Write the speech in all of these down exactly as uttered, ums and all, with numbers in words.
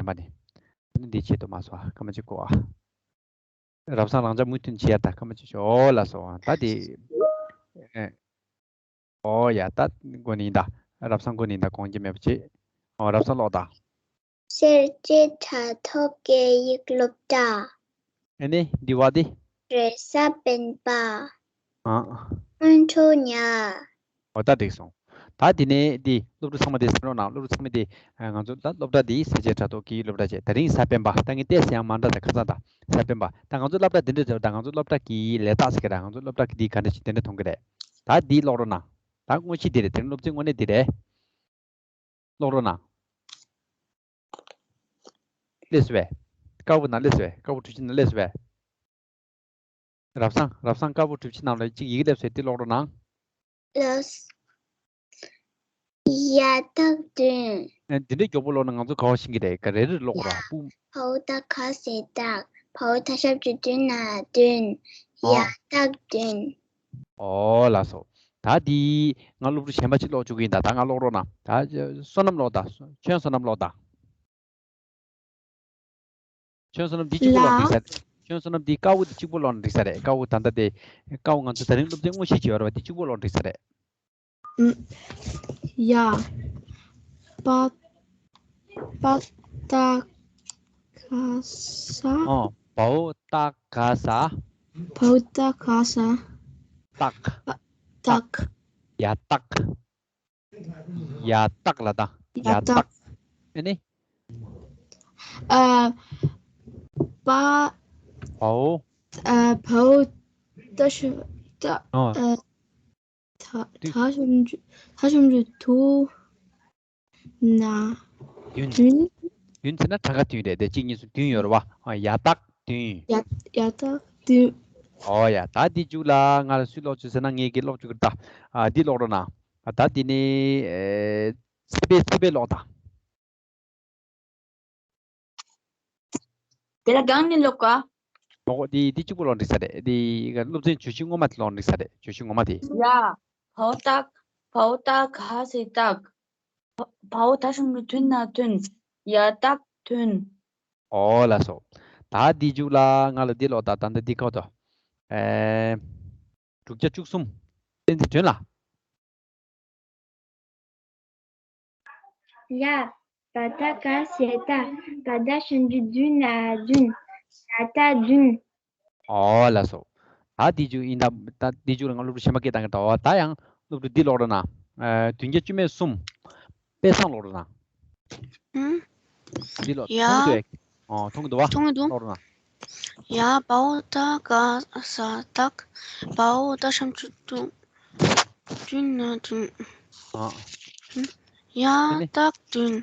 བྱམས་པ་ནི། ཨ་ནི་འདི་ཆེད་དུ་མ་སོ་ཨ། སྐར་མ་གཅིག་གོ་ཨ། རབ་བཟང་རང་འཇགས་མུ་མཐུད་བྱེད་ཡ་ད་སྐར་མ་གཅིག་ཤོ་ལ་སོ་ཨ། ད་དེ། ཨེ། ཨོ་ཡ་ད་མགོ་ནི་ད། རབ་བཟང་མགོ་ནི་ད་གོང་གི་མེད་པ་བྱེད། ཨོ་རབ་བཟང་ཀློག་ད། གསེར་གྱི་དྲ་ཐོག་གི་ཡིག་སློབ་གྲྭ། ཨེ་ནི་འདི་བ་དེ། རེས་གཟའ་སྤེན་པ། ཨ། སྔོན་འགྲོ་ཉག་ཨོ་ད་འགྲིག་སོང་། ད་དེ་ནས་འདི་སློབ་ཕྲུག་ཚང་མ་དེ་གསན་རོགས་གནང་། སློབ་ཕྲུག་ཚང་མ་དེ་ཨ། ང་ཚོ་ད་སློབ་གྲྭ་འདི་གསེར་གྱི་དྲ་ཐོག་གི་སློབ་གྲྭ་བྱས། དེ་རིང་གཟའ་སྤེན་པ། ད་ངས་བལྟས་ཡང་མ་འདྲ་ད་ཁ་སང་ད་གཟའ་སྤེན་པ། ད་ང་ཚོ་སློབ་གྲྭ་འདི་འདྲ་བྱས། ད་ང་ཚོ་སློབ་གྲྭ་གི་ལས་རྟགས་ཟེར་གི་ར། ང་ཚོ་སློབ་གྲྭ་གི་འདི་ག་འདྲ་ཞིག་དེ་འདྲ་མཐོང་གི་རེད། ད་འདི་ཀློག་རོགས་གནང་། ད་དངོས་གཞི་འདི་རེད། དེ་རིང་སློབ་ཚན་དངོས་གནས་འདི་རེད། ཀློག་རོགས་གནང་། སླེབས་སོང་བས། ཀ་བོ་ནང་སླེབས་སོང་བས། ཀ་བོ་གྲུ་བཞི་ནང་སླེབས་སོང་བས། རབ་བཟང་། རབ་བཟང་། ཀ་བོ་གྲུ་བཞི་ནང་ལ་གཅིག་ཡི་གེ་སླེབས་སོང་བས། འདི་ཀློག་རོགས་གནང་། ལགས། ཡ་རྟགས་བདུན། ཨེ། འདི་འདྲའི་མགྱོགས་པོ་ཀློག་ན་ང་ཚོ་ག་བ་ཤེས་ཀྱི་རེད། ག་རེ་རེ་ཀློག་ར་ཡ། སྤུ། བའོ་ཏ་ག་ས་ཏག་བའོ་ད་ཞབས་ཀྱུ་བདུན་ན་བདུན། ཡ། ཨོ། རྟགས་བདུན། ཨོ་ལགས་སོ། ད་འདི་ང་སློབ་ཕྲུག་གཞན་པ་ཅིག་ཀློག་བཅུག་གི་ཡིན་ད། ད་ང་ཀློག་རོགས་གནང་། ད་བསོད་ནམས་ཀློག་ད། ཁྱོད་བསོད་ནམས་ཀློག་ད། ཁྱོད་བསོད་ནམས་འདི་གཅིག་པོ་ཀློག་ན་འགྲིག་ས་རེད། ཁྱོད་བསོད་ནམས་འདི་ཀ་བོ་འདི་གཅིག་པོ་ཀློག་ན་འགྲིག་ས་རེད། ཀ་བོ་ད་ལྟ་དེ། ཀ་བོ་ང་ཚོ་དེ་རིང་སློབ་ཚན་དངོས་གཞི་བྱེད་ཡོད་རེད་པ། འདི་གཅིག་པོ་ཀློག་ན་འགྲིག་ས་རེད། ཨུམ། ཡ། པ། པ་ཏ་ག་ས། ཨོ། བའོ་ཏ་ག་ས། བའོ་ཏ་ག་ས། སྟག་སྟག་ཡ་སྟག་ཡ་སྟག་ལ་ད། ཡ་ཡ་སྟག་སྟག་ཨེ་ནི། ཨ། པ། བའོ། ཨ། བའོ་ད་ཞབས་ཀྱུ་ད། ཨོ། ཨ། ད་དུ། ད་ཞབས་ཀྱུ་ད་ཞབས་ཀྱུ་དུ། ན། བདུན། བདུན། བདུན་ཟེར་ན་གྲངས་ཀ་བདུན་རེད་དེ། གཅིག་གཉིས་གསུམ་བདུན་ཡོད་རེད་པ། ཨ། ཡ་སྟག་བདུན། ཡ། ཡ་སྟག་བདུན། ཨོ་ཡ། ད་འདི་མཇུག་ལ་ང་ལ་སུས་ཀློག་བཅུག་ཟེར་ན། ངས་ཀྱིས་ཀློག་བཅུག་གི་རེད་ད། ཨ། འདི་ཀློག་རོགས་གནང་། ཨ། ད་འདི་ནི། ཨེ། སི་པེ་སི་པེ་ཀློག་ད། དེ་ལ་གང་ནས་ཀློག་ག། མོ་གོ་འདི་འདི་གཅིག་པོ་ཀློག་འགྲིག་ས་རེད། འདི་སློབ་ཚན་བརྗོད་གཞི་སྔོན་མ་དེ་ཀློག་འགྲིག་ས་རེད། བརྗོད་གཞི་སྔོན་མ་དེ། ཡ། བའོ་ཏ། བའོ་ཏ་ག་ས་སྟག་བའོ་ད་ཞབས་ཀྱུ་བདུན་ན་བདུན། ཡ་སྟག་བདུན། ཨོ་ལགས་སོ། ད་འདི་མཇུག་ལ་ང་ལ་འདི་ཀློག་ད། ད་འདི་འདི་ཀློག་ད། ཨེ། དྲུག་བརྒྱ་བཅུ་གསུམ། བསྟན་འཛིན་སྒྲོན་ལགས། ཡ། བ་ད་ག་ས་བཏགས། བ་ད་ཞབས་ཀྱུ་བདུན་ན་བདུན། ཡ་སྟག་བདུན། ཨོ་ལགས་སོ། ད་འདི་མཇུག་ཡིན་ད། ད་འདི་མཇུག་ལ་ང་སློབ་ཕྲུག་གཞན་པ་སྐད་བཏང་གི་ད། ཨོ་ད་ཡང་སློབ་ཕྲུག་འདི་ཀློག་རོགས་གནང་། ཨ། བདུན་བརྒྱ་བཅུ་མེད་གསུམ། དཔེ་བཟང་ཀློག་རོགས་གནང་། ཨུམ། འདི་ཀློག་ཡ། མཐོང་གི་འདུག་ཨེ། ཨོ་མཐོང་གི་འདུག་བ། མཐོང་གི་འདུག་ཀློག་རོགས་གནང་། ཡ། བའོ་ད་ག་ས་བཏགས། བའོ་ད་ཞབས་ཀྱུ་བདུན། བདུན་ན་བདུན། ཨ། ཡ་ཨ་ནི། སྟག་བདུན།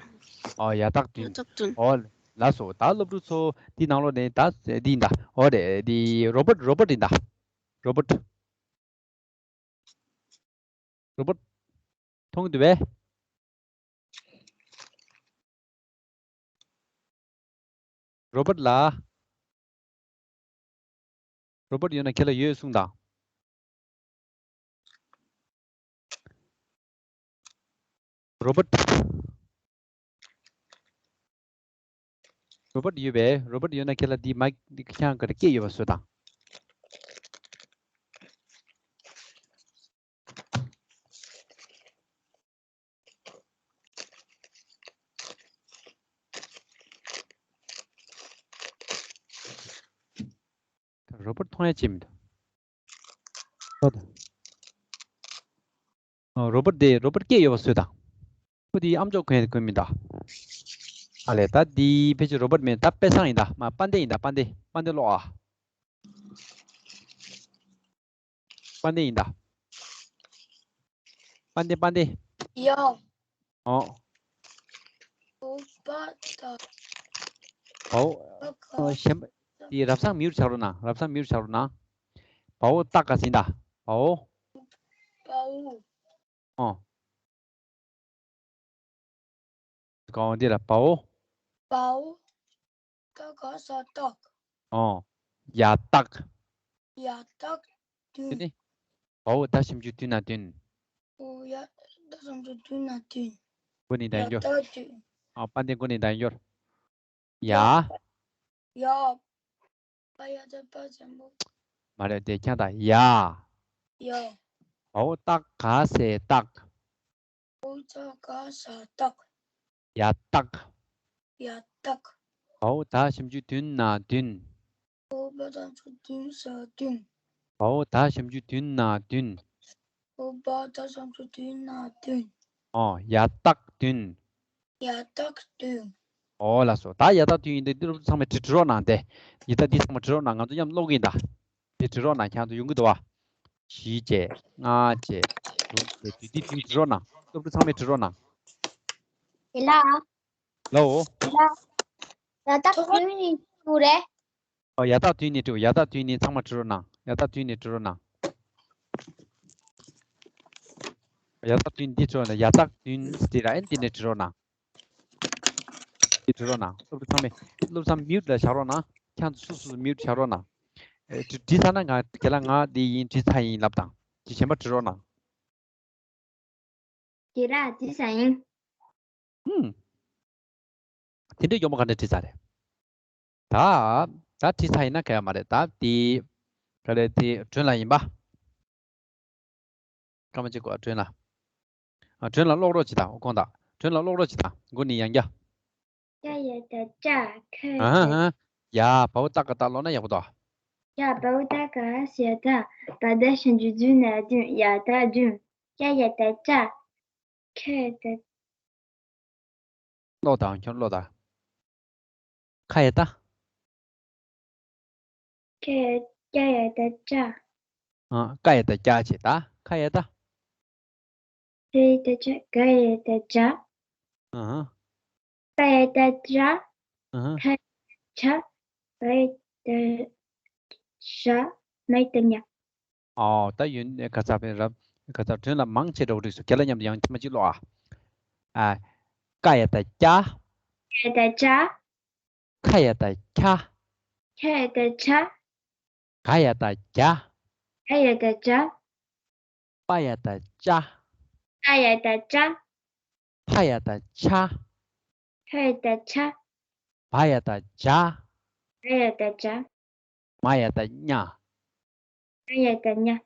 ཨོ་ཡ་སྟག་བདུན། ཡ་སྟག་བདུན། ཨོ་ལགས་སོ། ད་སློབ་ཕྲུག་ཚོ་འདི་ནང་ལོགས་ནས་ད་འདི་ཡིན་ད། ཨོ་རེད། འདི་རོ་བཊ། རོ་བཊ་ཡིན་ད། རོ་བཊ། རོ་བཊ། མཐོང་གི་འདུག་པས། རོ་བཊ་ལགས། རོ་བཊ་ཡོད་ན་ཁྱེད་ལ་ཡོད་གསུངས་དང་། རོ་བཊ། རོ་བཊ་ཡོད་པས། རོ་བཊ་ཡོད་ན་ཁྱེད་ལ་འདི་མའིཀ་འདི་ཁྱེད་རང་ག་རེ་སྐད་ཡོད་པ་བཟོས་དང་། རོ་བཊ་མཐོང་ཡ་ཅི་མི་འདུག་ཨོ་ད། ཨོ་རོ་བཊ་དེ། རོ་བཊ་སྐད་ཡོད་པ་བཟོས་དང་། ཁོ་དེ་ཨ་མཆོག་གོན་གོན་མི་འདུག་ཨ་ལས། ད་འདི་ཕལ་ཆེར་རོ་བཊ་མིན། ད་དཔེ་བཟང་ཡིན་ད། མ་དཔལ་ལྡན་ཡིན་ད། དཔལ་ལྡན། དཔལ་ལྡན་ཀློག་ཨ། དཔལ་ལྡན་ཡིན་ད། དཔལ་ལྡན། དཔལ་ལྡན། ཡ། ཨོ། བའོ་བ་ད། བའོ། བ་ག་ཨོ་གཞན་པ་དེ་རབ་བཟང་མིའུར་ཆགས་རོགས་གནང་། རབ་བཟང་མིའུར་ཆགས་རོགས་གནང་། བའོ་སྟག་ག་ཟིན་ད། བའོ། བའོ། ཨོ། གང་འདི་ལ་བའོ། བའོ། ད་ག་ས་སྟག་ཨོ། ཡ་སྟག་ཡ་སྟག་བདུན། དེ་ནི། བའོ་ད་ཞབས་ཀྱུ་བདུན་ན་བདུན། ཨོ་ཡ་ད་ཞབས་ཀྱུ་བདུན་ན་བདུན། མགོ་ནས་ཡ་འདར་འགྱོ། སྟག་བདུན། ཨ་དཔལ་ལྡན་མགོ་ནས་འདར་འགྱོ། ཡ། ཡ། པ་ཡ་བཏགས་པ་ཙམ་པོ། མ་རེད་དེ་ཁྱང་ད་ཡ། ཡ། བའོ་ཏ་ག་ས་སྟག་བའོ་ཏ་ག་ས་སྟག་ཡ་སྟག་ཡ་སྟག་བའོ་ད་ཞབས་ཀྱུ་བདུན་ན་བདུན། བའོ་པ་ད་ཞབས་ཀྱུ་བདུན་ས་བདུན། བའོ་ད་ཞབས་ཀྱུ་བདུན་ན་བདུན། བའོ་པ་ད་ཞབས་ཀྱུ་བདུན་ན་བདུན། ཨོ་ཡ་སྟག་བདུན། ཡ་སྟག་བདུན། ཨོ་ལགས་སོ། ད་ཡ་སྟག་བདུན་ཡིན་ཏེ་འདི་ཚང་མས་བྲིས་བྲིས་རོགས་གནང་སྟེ། ཡི་ད་འདི་ཚང་མ་བྲིས་རོགས་གནང་། ང་ཚོ་མཉམ་ཀློག་གི་ཡིན་ད། འདི་བྲིས་རོགས་གནང་། ཁྱེད་ཚོ་ཡོང་གི་འདུག་བ། བཞི་བྱས། ལྔ་བྱས། དྲུག་བྱས། བདུན། འདི་བདུན་བྲིས་རོགས་གནང་། སློབ་ཕྲུག་ཚང་མས་བྲིས་རོགས་གནང་། ཡིན་ལ། ལའོ། ཡིན་ལ། ཡ་སྟག་བདུན་ནི་ཅི་རེད། ཨོ་ཡ་སྟག་བདུན་ནི་བྲིས། ཡ་སྟག་བདུན་ནི་ཚང་མ་བྲིས་རོགས་གནང་། ཡ་སྟག་བདུན་ནི་བྲིས་རོགས་གནང་། ཡ་སྟག་བདུན་འདི་བྲིས་རོགས་གནང་། ཡ་སྟག་བདུན་འདི་ར་ཨེ་འདི་ནས་བྲིས་རོགས་གནང་། འདི་བྲིས་རོགས་གནང་། སློབ་ཕྲུག་ཚང་མས། སློབ་ཕྲུག་ཚང་མིའུ་ཊི་ལ་བཞག་རོགས་གནང་། ཁྱེད་ཚོ་སོ་སོ་མིའུ་ཊི་བཞག་རོགས་གནང་། ཨེ་བྲིས་བྲིས་ཚར་ན་ང་རྒན་ལགས་ང་འདི་ཡིན་བྲིས་ཚར་ཡིན་ལབ་དང་། འདི་གཞན་པ་བྲིས་རོགས་གནང་། རྒན་ལགས་བྲིས་ཚར་ཡིན། ཧུམ། དེ་འདྲའི་མགྱོགས་པོ་ག་འདྲ་བྲིས་ཚར་རེད། ད། ད་བྲིས་ཚར་ཡིན་ན་ག་ཡ་མ་རེད། ད་དེ། ག་རེ་དེ་སྒྲོན་ལ་ཡིན་པ། སྐར་མ་གཅིག་གོ་སྒྲོན་ལ། ཨ་སྒྲོན་ལ་ཀློག་རོགས་བྱེད་དང་། ཁོང་དང་སྒྲོན་ལ་ཀློག་རོགས་བྱེད་དང་། མགོ་ནས་ཡང་བསྐྱར། ཀ་ཡ་བཏགས་ཀྱ། ཁ་ཡ་བཏགས། ཨ་ཧ། ཡ་བའོ་ཏ་ག་སྟག་ཀློག་ན་ཡག་པོ་འདུག་ཡ་བའོ་ཏ་ག་ས་ཡ་སྟག་བ་ད་ཞབས་ཀྱུ་བདུན་ན་བདུན། ཡ་སྟག་བདུན། ཀ་ཡ་བཏགས་ཀྱ། ཁ་ཡ་བཏགས། ཀློག་དང་། ཁྱོད་ཀློག་དང་། ཁ་ཡ་བཏགས། ཀ་ཡ། ཀ་ཡ་བཏགས་ཀྱ། ཨ། ཀ་ཡ་བཏགས་ཀྱ་བྱས། ད་ཁ་ཡ་བཏགས། ཀ་ཡ་བཏགས་ཀྱ། ག་ཡ་བཏགས་གྱ། ཨ་ཧ། པ་ཡ་བཏགས་པྱ། ཨ་ཧ། ཁ་ཡ་བཏགས་ཁྱ། བ་ཡ་བཏགས་བྱ། མ་ཡ་བཏགས་མྱ། ཨོ། ད་ཡོན་ནི་ག་ཚ་བེ་རབ་ག་ཚ་སྒྲོན་ལ་མང་ཆེ་འདྲ་བོ་འགྲིག་སོང་། རྒན་ལགས་མཉམ་དུ་ཡང་ཐེངས་མ་གཅིག་ཀློག་ཨ། ཨ། ཀ་ཡ་བཏགས་ཀྱ། ཀ་ཡ་བཏགས་ཀྱ། ཁ་ཡ་བཏགས་ཁྱ། ཁ་ཡ་བཏགས་ཁྱ། ག་ཡ་བཏགས་གྱ། ག་ཡ་བཏགས་གྱ། པ་ཡ་བཏགས་པྱ། པ་ཡ་བཏགས་པྱ། ཕ་ཡ་བཏགས་ཕྱ། ཕ་ཡ་བཏགས་ཕྱ། བ་ཡ་བཏགས་བྱ། བ་ཡ་བཏགས་བྱ། མ་ཡ་བཏགས་མྱ། མ་ཡ་བཏགས་མྱ།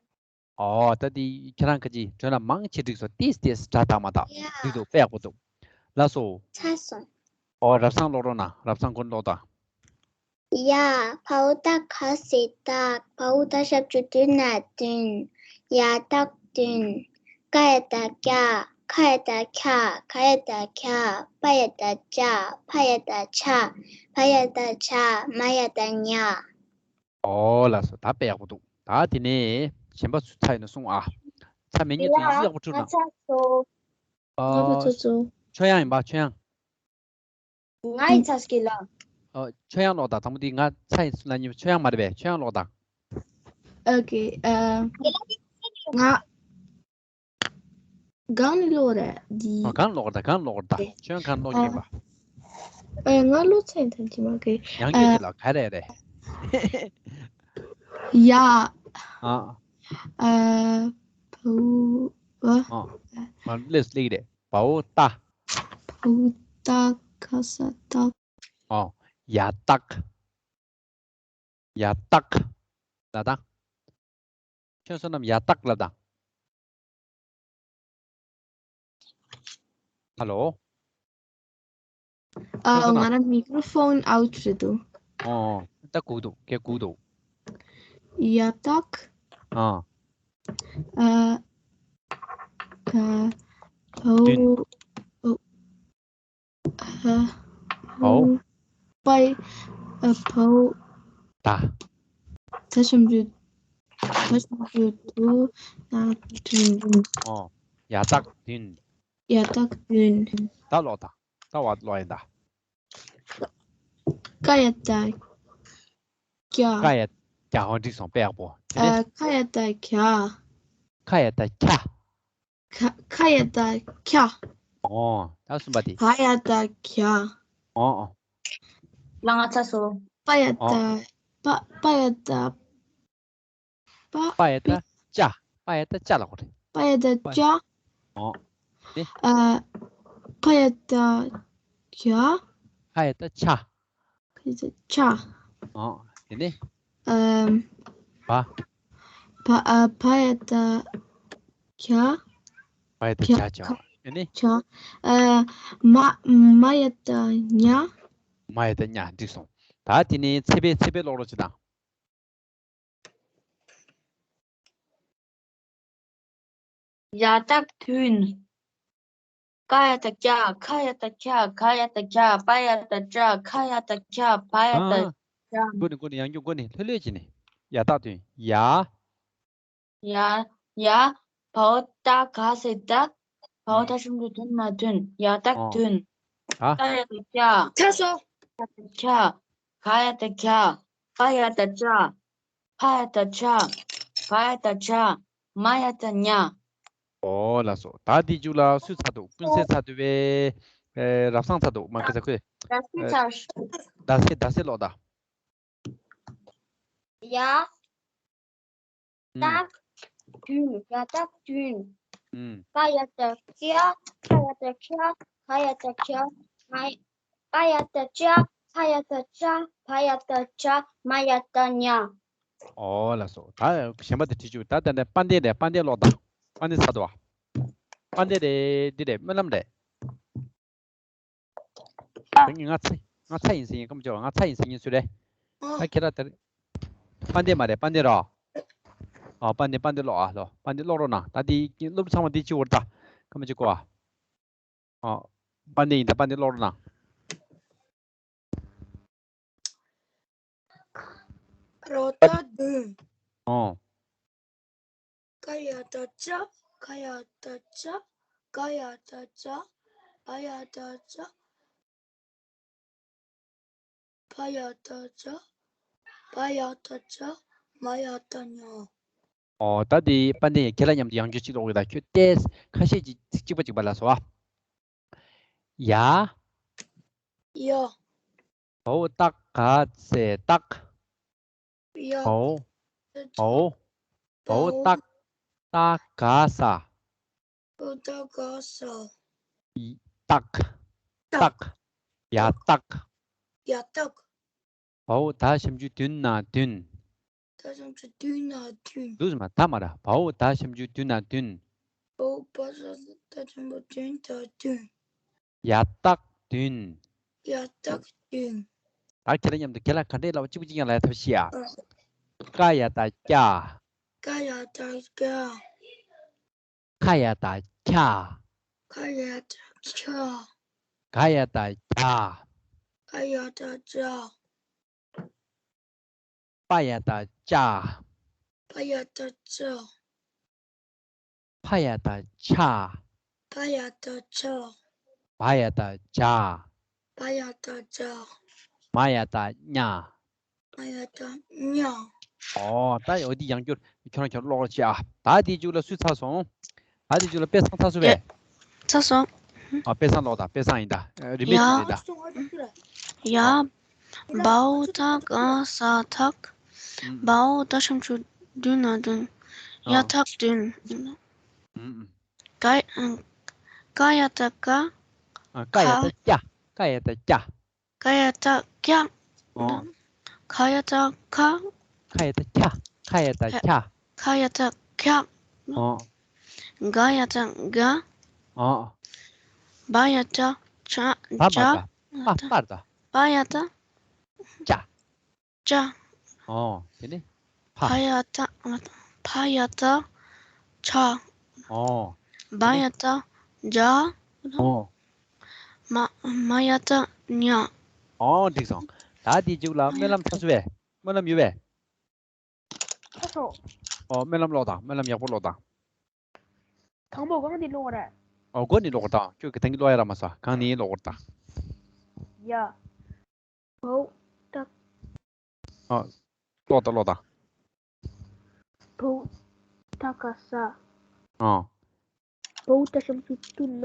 ཨོ། ད་འདི་ཁྱེད་རང་ག་ཅི་སྒྲོན་ལ་མང་ཆེ་འགྲིག་སོང་། ཏིས་ཏིས་སྒྲ་དག་མ་དག་ཡ། འགྲིག་འདུག་དཔེ་ཡག་པོ་འདུག་ལགས་སོ། ཚར་སོང་། ཨོ། རབ་བཟང་ཀློག་རོགས་གནང་། རབ་བཟང་ཀུན་ཀློག་དང་། ཡ། བའོ་ཏ་ག་ས་སྟག་བའོ་ད་ཞབས་ཀྱུ་བདུན་ན་བདུན། ཡ་སྟག་བདུན། ཀ་ཡ་བཏགས་ཀྱ། ཁ་ཡ་བཏགས་ཁྱ། ག་ཡ་བཏགས་གྱ། པ་ཡ་བཏགས་པྱ། ཕ་ཡ་བཏགས་ཕྱ། བ་ཡ་བཏགས་བྱ། མ་ཡ་བཏགས་མྱ། ཨོ་ལགས་སོ། ད་དཔེ་ཡག་པོ་འདུག་ད་དེ་ནས་གཞན་པ་ཚོ་ཚར་ཡོད་ན་གསུང་ཨ། ཚར་མེད་མཁན་ཚོ་ཡིག་ཡག་པོ་འཁྲུག་ན། ཡ། ང་ཚར་སོང་། ཨ། ང་ཚོ་ཚོ། ཆོས་དབྱངས་ཡིན་པ། ཆོས་དབྱངས། ང་ཡི་ཚ་སྐྱིད་ལ། ཨ། ཆོས་དབྱངས་ཀློག་དང་། དང་པོ་དེ་ང་ཚ་ཡི་ལ་ཉིན་ཆོས་དབྱངས་མ་རེད་པས། ཆོས་དབྱངས་ཀློག་དང་། ཨོ་ཁེ། ཨ། ང་། གང་ནས་ཀློག་རེད་འདི། ཨ། གང་ཀློག་རེད། གང་ཀློག་རེད། ཨེ། ཆོས་དབྱངས་གང་ཀློག་གི་ཡིན་པ། ཨ། ང་ཀློག་ཚར་ཡིན་ཐམས་ཅད་མ་གི། ཡང་ཨ། སྐྱོ་ཅི་ལ་ག་རེ་རེད། ཡ། ཨ། ཨ། བའོ། ཨ། ཨ། མ་ལས་སླེབས་ཀྱི་རེད། བའོ་ཏ། བའོ་ཏ་ག་ས་སྟག་ཨོ། ཡ་སྟག་ཡ་སྟག་ལབ་དང་། ཁྱོད་བསོད་ནམས། ཡ་སྟག་ལབ་དང་། ཧ་ལོ། ཨ། ཁྱོད་བསོད་ནམས། ང་རང་མིག་རོ་ཕོན་ཨའུཊ་རེད་འདུག་ཨོ། ད་སྒུག་འདུག་ཀྱེ་སྒུག་འདུག་ཡ་སྟག་ཨ། ཨ། ཨ། བའོ། བདུན། ཨོ། ཨ། བའོ། བའོ། པའི། ཨ། བའོ། ད། ད་ཞབས་ཀྱུ། ད་ཞབས་ཀྱུ་དུ། ན་བདུན། ཨོ། ཡ་སྟག་བདུན། ཡ་སྟག་བདུན། ད་ཀློག་དང་། ད་བ་ཀློག་ཡིན་ད། ཀ་ཡ་བཏགས་ཀྱ། ཀ་ཡ་བཏགས། ཨོ་འགྲིག་སོང་། དཔེ་ཡག་པོ། དེ་ནས། ཨ། ཁ་ཡ་བཏགས་ཁྱ། ཁ་ཡ་བཏགས་ཁྱ། ཁ། ཁ་ཡ་བཏགས་ཁྱ། ཨོ། ད་གསུམ་པ་དེ། བ་ཡ་བཏགས་བྱ། ཨོ་ཨོ། ལ་ང་ཚ་སོ། པ་ཡ་ཨོ། བཏགས། པ། པ་ཡ་བཏགས། པ། པ་ཡ་བཏགས་པི། བྱ། པ་ཡ་བཏགས་བྱ་ལབ་དགོས་རེད། པ་ཡ་བཏགས་པ། བྱ། ཨོ། དེ། ཨ། ཕ་ཡ་བཏགས་བྱ། ཕ་ཡ་བཏགས་ཕྱ། ཡ་བཏགས་ཆ། ཨོ། དེ་ནས། ཨམ། བ། བ་ཨ་བ་ཡ་བཏགས་བྱ། བ་ཡ་བཏགས་བྱ་བྱ། དེ་ནས། བྱ། ཨ་མ་མ་ཡ་བཏགས་མྱ། མ་ཡ་བཏགས་མྱ། འགྲིག་སོང་། ད་དེ་ནས་ཚེ་འཕེལ། ཚེ་འཕེལ་ཀློག་རོགས་བྱེད་དང་། ཡ་བཏགས་དུན། ཀ་ཡ་བཏགས་ཀྱ། ཁ་ཡ་བཏགས་ཁྱ། ག་ཡ་བཏགས་གྱ། པ་ཡ་བཏགས་བྱ། ཁ་ཡ་བཏགས་ཁྱ། བ་ཡ་བཏགས་བྱ། མགོ་ནས། མགོ་ནས། ཡང་བསྐྱར་མགོ་ནས་ལྷོད་ལྷོད་བྱས་ནས། ཡ་བཏགས་དུན། ཡ། ཡ། ཡ། བའོ་ཏ་ག་ས་བཏགས། བའོ་ཏ་ཞབས་ཀྱུ་དུན་ན་དུན། ཡ་བཏགས་དུན། ཨ། ཏ་ཡ་བཏགས་ཏྱ། ཏ་སོ། ཁ་ཡ་བཏགས་ཁྱ། ག་ཡ་བཏགས་གྱ། ཕ་ཡ་བཏགས་ཕྱ། བ་ཡ་བཏགས་བྱ། མ་ཡ་བཏགས་མྱ། ཨོ་ལགས་སོ། ད་དེའི་མཇུག་ལ་སུས་ཚར་འདུག་ཀུན་གསལ་ཚར་འདུག་པས། ཨེ། རབ་བཟང་ཚར་འདུག་མ་ཁི་ཚ་ཁོས། ཟླ་སྲིད་ཚར། ཟླ་སྲིད། ཟླ་སྲིད་ཀློག་དང་། ཡ། ཨུམ། བཏགས་དུན། ཡ་བཏགས་དུན། ཨུམ། ཀ་ཡ་བཏགས་ཀྱ། ཁ་ཡ་བཏགས་ཁྱ། ག་ཡ་བཏགས་གྱ། མ་ཡ། པ་ཡ་བཏགས་པྱ། ཕ་ཡ་བཏགས་ཕྱ། བ་ཡ་བཏགས་བྱ། མ་ཡ་བཏགས་མྱ། ཨོ་ལགས་སོ། ད་གཞན་པ་དེ་བྲིས་བཅུག་ད་ལྟ་ནས་དཔལ་ལྡན་རེད། དཔལ་ལྡན་ཀློག་དང་། དཔལ་ལྡན་ཚར་འདུག་བ། དཔལ་ལྡན་རེད། འདི་རེད། སྨོན་ལམ་རེད། ང་ཚ། ང་ཚ་ཡིན་ཟེར་ཡིན། ཀམ་ཅོ་ང་ཚ་ཡིན་ཟེར་ཡིན། སུ་རེད། ཨ། ད་ཁྱེད་རང་དེར། དཔལ་ལྡན་མ་རེད། དཔལ་ལྡན་རོ། ཨ། དཔལ་ལྡན། དཔལ་ལྡན་ཀློག་ཨ། ལོ། དཔལ་ལྡན་ཀློག་རོགས་གནང་། ད་དེ་སློབ་ཚང་མ་འདི་བྱེད་འོར་ད། ཀམ་ཅོ་གོ་ཨ། ཨ། དཔལ་ལྡན་ཡིན་ད། དཔལ་ལྡན་ཀློག་རོགས་གནང་། རོ་བཏགས་རྡུན། ཨོ། ཀ་ཡ་བཏགས་ཀྱ། ཁ་ཡ་བཏགས་ཁྱ། ག་ཡ་བཏགས་གྱ། བ་ཡ་བཏགས་བྱ། ཕ་ཡ་བཏགས་ཕྱ། བ་ཡ་བཏགས་བྱ། མ་ཡ་བཏགས་མྱ། ཨོ། ད་དེ་དཔལ་ལྡན་ཡ་ཁྱེད་ལ་མཉམ་དུ་ཡང་བསྐྱར་གཅིག་ཀློག་གི་ད། ཁྱོད་ཏོག་ཙམ་ཁ་ཤས་ཅིག་གཅིག་པ་གཅིག་པ་ལ་སོ། ཡ། ཡ། བའོ་ཏ་ག་ས་བཏགས། ཡ། བའོ། བའོ། བའོ་བའོ། ཏ། ཏ་ག་ས། བའོ་ཏ་ག་ས། ཡ་བཏགས། བཏགས། བཏགས། ཡ་བཏགས། ཡ་བཏགས། བའོ་ད་ཞབས་ཀྱུ་དུན་ན་དུན། ད་ཞབས་ཀྱུ་དུན་ན་དུན། འདུག་སེ་མ། ད་མ་ར། བའོ་ད་ཞབས་ཀྱུ་དུན་ན་དུན། བའོ་བ་ས་ད་ཞབས་ཀྱུ་དུན་ད་དུན། ཡ་བཏགས་དུན། ཡ་བཏགས་དུན། ད་ཁྱེད་རང་མཉམ་དུ་ཁྱེད་ལ་ག་འདྲས་ལབ་པ་གཅིག་པ་གཅིག་རྐྱང་ལབ་ཡ་ཐབས་ཤེས་ཨ། ཨ། ཀ་ཡ་བཏགས་ཀྱ། ཀ་ཡ་བཏགས་ཀྱ། ཁ་ཡ་བཏགས་ཁྱ། ཁ་ཡ་བཏགས་ཁྱ། ག་ཡ་བཏགས་གྱ། ག་ཡ་བཏགས་གྱ། པ་ཡ་བཏགས་པྱ། པ་ཡ་བཏགས་པྱ། ཕ་ཡ་བཏགས་ཕྱ། ཕ་ཡ་བཏགས་ཕྱ། བ་ཡ་བཏགས་བྱ། བ་ཡ་བཏགས་བྱ། མ་ཡ་བཏགས་མྱ། མ་ཡ་བཏགས་མྱ། ཨོ། ད་འོ་འདི་ཡང་བསྐྱར་ཁྱོད་རང་ཁྱོད་རང་ཀློག་རོགས་བྱེད་ཨ། ད་འདིའི་མཇུག་ལ་སུས་ཚར་སོང་། ད་འདིའི་མཇུག་ལ་དཔེ་བཟང་ཚར་སོང་བས། ཚར་སོང་། ཨ། དཔེ་བཟང་ཀློག་དང་། དཔེ་བཟང་ཡིན་ད། རིན་པོ་ཆེ་རེད་ད། ཡ། ཡ། ཨ། བའོ་ད་ག་ས་བཏགས། ཨུམ། བའོ་ད་ཞབས་ཀྱུ་དུན་ན་དུན། ཡ། ཨ། བཏགས་དུན། ཨུམ། ཀ། ཀ་ཡ་བཏགས་ཀ། ཨ། ཀ་ཡ་བཏགས་ཀྱ། ཀ་ཡ་བཏགས་ཀྱ། ཀ་ཡ་བཏགས་ཀྱ། ཨོ། ག་ཡ་བཏགས་ག། ག་ཡ་བཏགས་གྱ། ག་ཡ་བཏགས་གྱ། ག་ཡ་བཏགས་གྱ། ཨོ། ག་ཡ་བཏགས་ག། ཨོ། བ་ཡ་བཏགས་བྱ། བ་མ་བྱ། བཏགས། པ། པ་རེད་ད། བ་ཡ་བཏགས་བྱ། བྱ། ཨོ། དེ་ནས་ཕ། ཕ་ཡ་བཏགས། ཕ་ཡ་བཏགས་ཕྱ། ཨོ། བ་ཡ་བཏགས་བྱ། ཨོ། མ། མ་ཡ་བཏགས་མྱ། ཨོ། འགྲིག་སོང་། ད་དེའི་མཇུག་ལ་སྨོན་ལམ་ཚར་སོང་བས། སྨོན་ལམ་ཡོད་པས། ཚར་སོང་། ཨོ། སྨོན་ལམ་ཀློག་དང་། སྨོན་ལམ་ཡག་པོ་ཀློག་དང་། དང་པོ་གང་ནས་ཀློག་རེད། ཨོ། མགོ་ནས་ཀློག་དང་། ཁྱོད་ཀྱིས་ད་གིན་ཀློག་ཡ་རག་མ་སོང་། གང་ནས་ཀློག་དང་། ཡ། བའོ་ཏ། ཨ། ཀློག་དང་། ཀློག་དང་། བའོ་ཏ་ག་ས། ཨ། བའོ་ད་ཞབས་ཀྱུ་དུན་ན་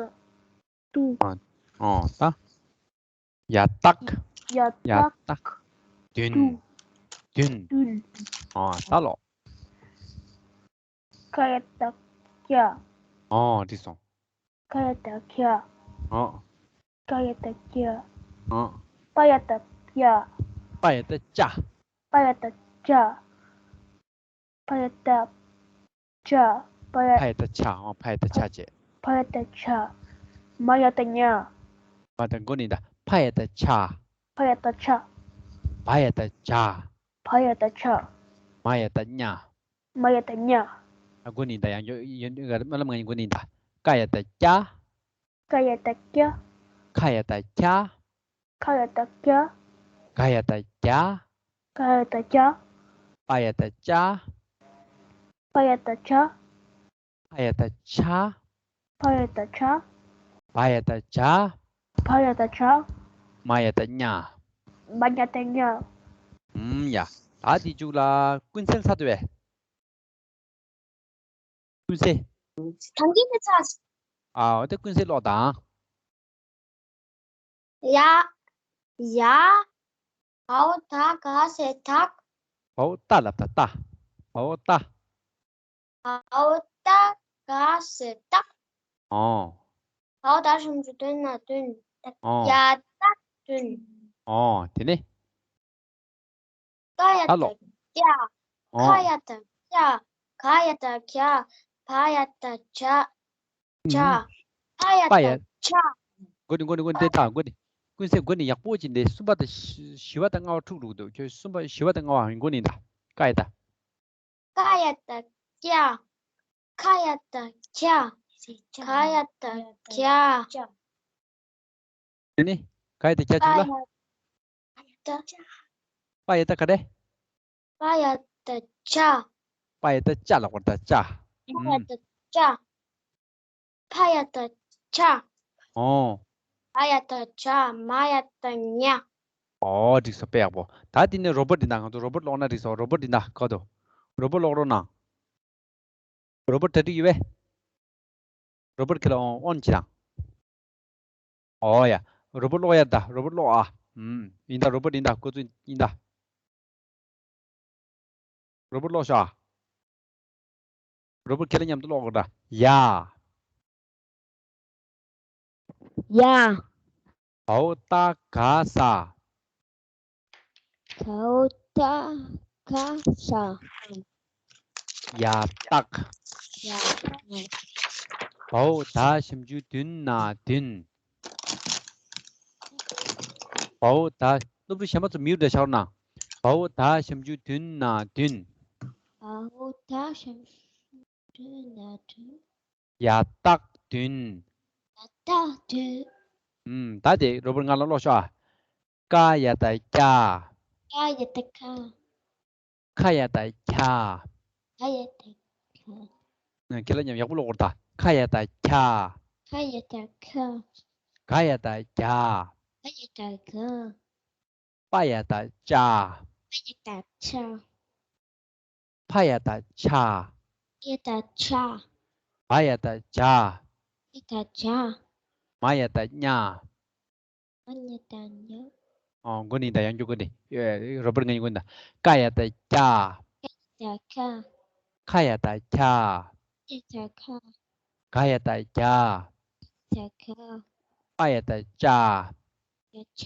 དུ། ཨ། ཨ། ད། ཡ་བཏགས། ཡ་ཡ་བཏགས། བཏགས། དུན། དུ། དུན། དུན། ཨ། ད་ཀློག་ག་ཡ་བཏགས་གྱ། ཨོ། འགྲིག་སོང་། ག་ཡ་བཏགས་གྱ། ཨོ། ག་ཡ་བཏགས་གྱ། ཨོ། པ་ཡ་བཏགས་པྱ། པ་ཡ་བཏགས་པྱ། པ་ཡ་བཏགས་པྱ། པ་ཡ་བཏགས་པྱ། པ་ཡ། ཕ་ཡ་བཏགས་ཕྱ། ཨོ། ཕ་ཡ་བཏགས་ཕྱ་བྱས། ཕ་ཡ་བཏགས་ཕྱ། མ་ཡ་བཏགས་མྱ། མ་ད་མགོ་ནས་ད། ཕ་ཡ་བཏགས་ཕྱ། ཕ་ཡ་བཏགས་ཕྱ། བ་ཡ་བཏགས་བྱ། བ་ཡ་བཏགས་བྱ། མ་ཡ་བཏགས་མྱ། མ་ཡ་བཏགས་མྱ། ཨ། མགོ་ནས་ད། ཡང་ཡོད་ཡོད། སྨོན་ལམ་ང་ཡི་མགོ་ནས་ད། ཀ་ཡ་བཏགས་ཀྱ། ཀ་ཡ་བཏགས་ཀྱ། ཁ་ཡ་བཏགས་ཁྱ། ཁ་ཡ་བཏགས་ཁྱ། ག་ཡ་བཏགས་གྱ། ག་ཡ་བཏགས་གྱ། པ་ཡ་བཏགས་པྱ། པ་ཡ་བཏགས་པྱ། ཕ་ཡ་བཏགས་ཕྱ། ཕ་ཡ་བཏགས་ཕྱ། བ་ཡ་བཏགས་བྱ། བ་ཡ་བཏགས་བྱ། མ་ཡ་བཏགས་མྱ། མ་ཡ་བཏགས་མྱ། ཨུམ། ཡ། ད་དེའི་མཇུག་ལ་ཀུན་གསལ་ཚར་འདུག་པས། ཀུན་གསལ། ད་གིན་དེ་ཚར། ཨ། འོ་དེ་ཀུན་གསལ་ཀློག་དང་། ཡ། ཡ། བའོ་ད་ག་ས་དག། བའོ་ད་ལབ་ད་ད། བའོ་ད། བའོ་ད་ག་ས་དག། ཨོ། བའོ་ད་ཞབས་ཀྱུ་བདུན་ན་བདུན། ཨོ། ཡ་བཏགས་བདུན། ཨོ། དེ་ནས། ཀ་ཡ་ད་ལོ། བཏགས་ཀྱ། ཨོ། ཁ་ཡ་བཏགས་ཁྱ། ག་ཡ་བཏགས་གྱ། བ་ཡ་བཏགས་བྱ། བྱ། ཨུམ། ཕ་ཡ་པ་ཡ། བཏགས་ཕྱ། མགོ་ནས་མགོ་ནས་མགོ་ནས་བལྟས་དང་། མགོ་ནས། ཀུན་གསལ་མགོ་ནས་ཡག་པོ་ཅིག་འདི། གསུམ་པ་དང་བཞི་བ་དང་ལྔ་བ་འཁྲུག་འགྲོ་གི་འདུག་ཁྱོད་གསུམ་པ་བཞི་བ་དང་ལྔ་བ་མགོ་ནས་ད། ཀ་ཡ་ད། ཀ་ཡ་བཏགས་ཀྱ། ཁ་ཡ་བཏགས་ཁྱ། ག་ཡ་བཏགས་གྱ། དེ་ནས་ག་ཡ་བཏགས་གྱ་བཅུག་ལ། པ་ཡ་བཏགས། པ་ཡ་བཏགས་ག་རེ། པ་ཡ་བཏགས་པྱ། པ་ཡ་བཏགས་པྱ་ལབ་དགོས་རེད་ད། པྱ། པ་ཡ་ཨུམ། བཏགས་པྱ། ཕ་ཡ་བཏགས་ཕྱ། ཨོ། བ་ཡ་བཏགས་བྱ། མ་ཡ་བཏགས་མྱ། ཨོ། འགྲིག་སོང་། དཔེ་ཡག་པོ། ད་དེ་ནས་རོ་པོཊ་འདི་ན། ང་ཚོ་རོ་པོཊ་ཀློག་ན་འགྲིག་སོང་། རོ་པོཊ་འདི་ན་ག་དུ། རོ་པོཊ་ཀློག་རོགས་གནང་། རོ་པོཊ་གྲ་སྒྲིག་ཡོད་པས། རོ་པོཊ་ཁྱེད་ལ་ཨོན་ཨོན་བྱེད་དང་། ཨོ་ཡ། རོ་པོཊ་ཀློག་ཡ་ད། རོ་པོཊ་ཀློག་ཨ། ཨུམ། ཡིན་ད། རོ་པོཊ་ཡིན་ད། ཁོ་ཚོ་ཡིན་ད། རོ་པོཊ་ཀློག་ཤོག་ཨ། རོ་པོཊ་ཁྱེད་ལ་མཉམ་དུ་ཀློག་དགོས་ད། ཡ། ཡ། བའོ་ད་ག་ས། བའོ་ད་ག་ས། ཡ་བཏགས། ཡ་བཏགས། བའོ་ད་ཞབས་ཀྱུ་བདུན་ན་བདུན། བའོ་ད། སློབ་ཕྲུག་གཞན་པ་ཚོ་མིའུ་འདྲ་ཤར་ན། བའོ་ད་ཞབས་ཀྱུ་བདུན་ན་བདུན། བའོ་ད་ཞབས་ཀྱུ་བདུན་ན་བདུན། ཡ་བཏགས་བདུན། ཡ་བཏགས་བདུན། ཨུམ། ད་དེ་རོ་པོཊ་ང་ལ་ཀློག་ཤོག་ཨ། ཀ་ཡ་བཏགས་ཀྱ། ཀ་ཡ་བཏགས་ཀྱ། ཁ་ཡ་བཏགས་ཁྱ། ཁ་ཡ་བཏགས་ཁྱ། ཁྱེད་ལ་མཉམ་ཡག་པོ་ཀློག་དགོས་རེད་ད། ཁ་ཡ་བཏགས་ཁྱ། ཁ་ཡ་བཏགས་ཁྱ། ག་ཡ་བཏགས་གྱ། ག་ཡ་བཏགས་གྱ། པ་ཡ་བཏགས་པྱ། པ་ཡ་བཏགས་པྱ། ཕ་ཡ་བཏགས་ཕྱ། ཕ་ཡ་བཏགས་ཕྱ། བ་ཡ་བཏགས་བྱ། བ་ཡ་བཏགས་བྱ། མ་ཡ་བཏགས་མྱ། མ་ཡ་བཏགས་མྱ། ཨོ། མགོ་ནས་ད། ཡང་བསྐྱར་མགོ་ནས། ཨེ། རོ་པོཊ་ང་ཡི་མགོ་ནས་ད། ཀ་ཡ་བཏགས་ཀྱ། ཀ་ཡ་བཏགས་ཀྱ། ཁ་ཡ་བཏགས་ཁྱ། ཁ་ཡ་བཏགས་ཁྱ། ག་ཡ་བཏགས་གྱ། ག་ཡ་བཏགས་གྱ། པ་ཡ་བཏགས་པྱ།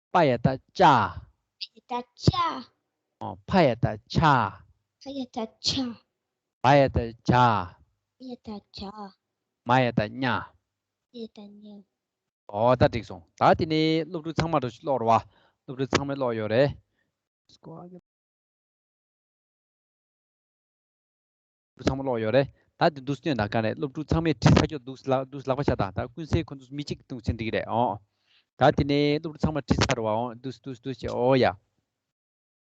པ་ཡ་བཏགས་པྱ། པ་ཡ་བཏགས་པྱ། པ་ཡ་བཏགས་པྱ། ཨོ། ཕ་ཡ་བཏགས་ཕྱ། ཕ་ཡ་བཏགས་ཕྱ། བ་ཡ་བཏགས་བྱ། བ་ཡ་བཏགས་བྱ། མ་ཡ་བཏགས་མྱ། མ་ཡ་བཏགས་མྱ། ཨོ། ད་འགྲིག་སོང་། ད་དེ་ནས་སློབ་ཕྲུག་ཚང་མ་འགྲོ་ཞིག་ཀློག་རོགས་ཨ། སློབ་ཕྲུག་ཚང་མས་ཀློག་ཡོད་རེད། སློབ་ཕྲུག་ཚང་མ་ཀློག་ཡོད་རེད། ད་དེ་འདུག་སེ་སྟོན་དང་། ག་རེ། སློབ་ཕྲུག་ཚང་མས་བྲིས་ཚར་ཀྱོག་འདུག་ལ། འདུག་ལག་པ་བཞག་དང་། ད་ཀུན་གསལ་ཁོ་ཚོ་མི་གཅིག་འདུག་སེ་འགྲིག་རེད། ཨོ། ད་དེ་ནས་སློབ་ཕྲུག་ཚང་མ་བྲིས་ཚར་བ། ཨོ། འདུག་སེ་འདུག་སེ་འདུག་སེ་བྱས། ཨོ་ཡ།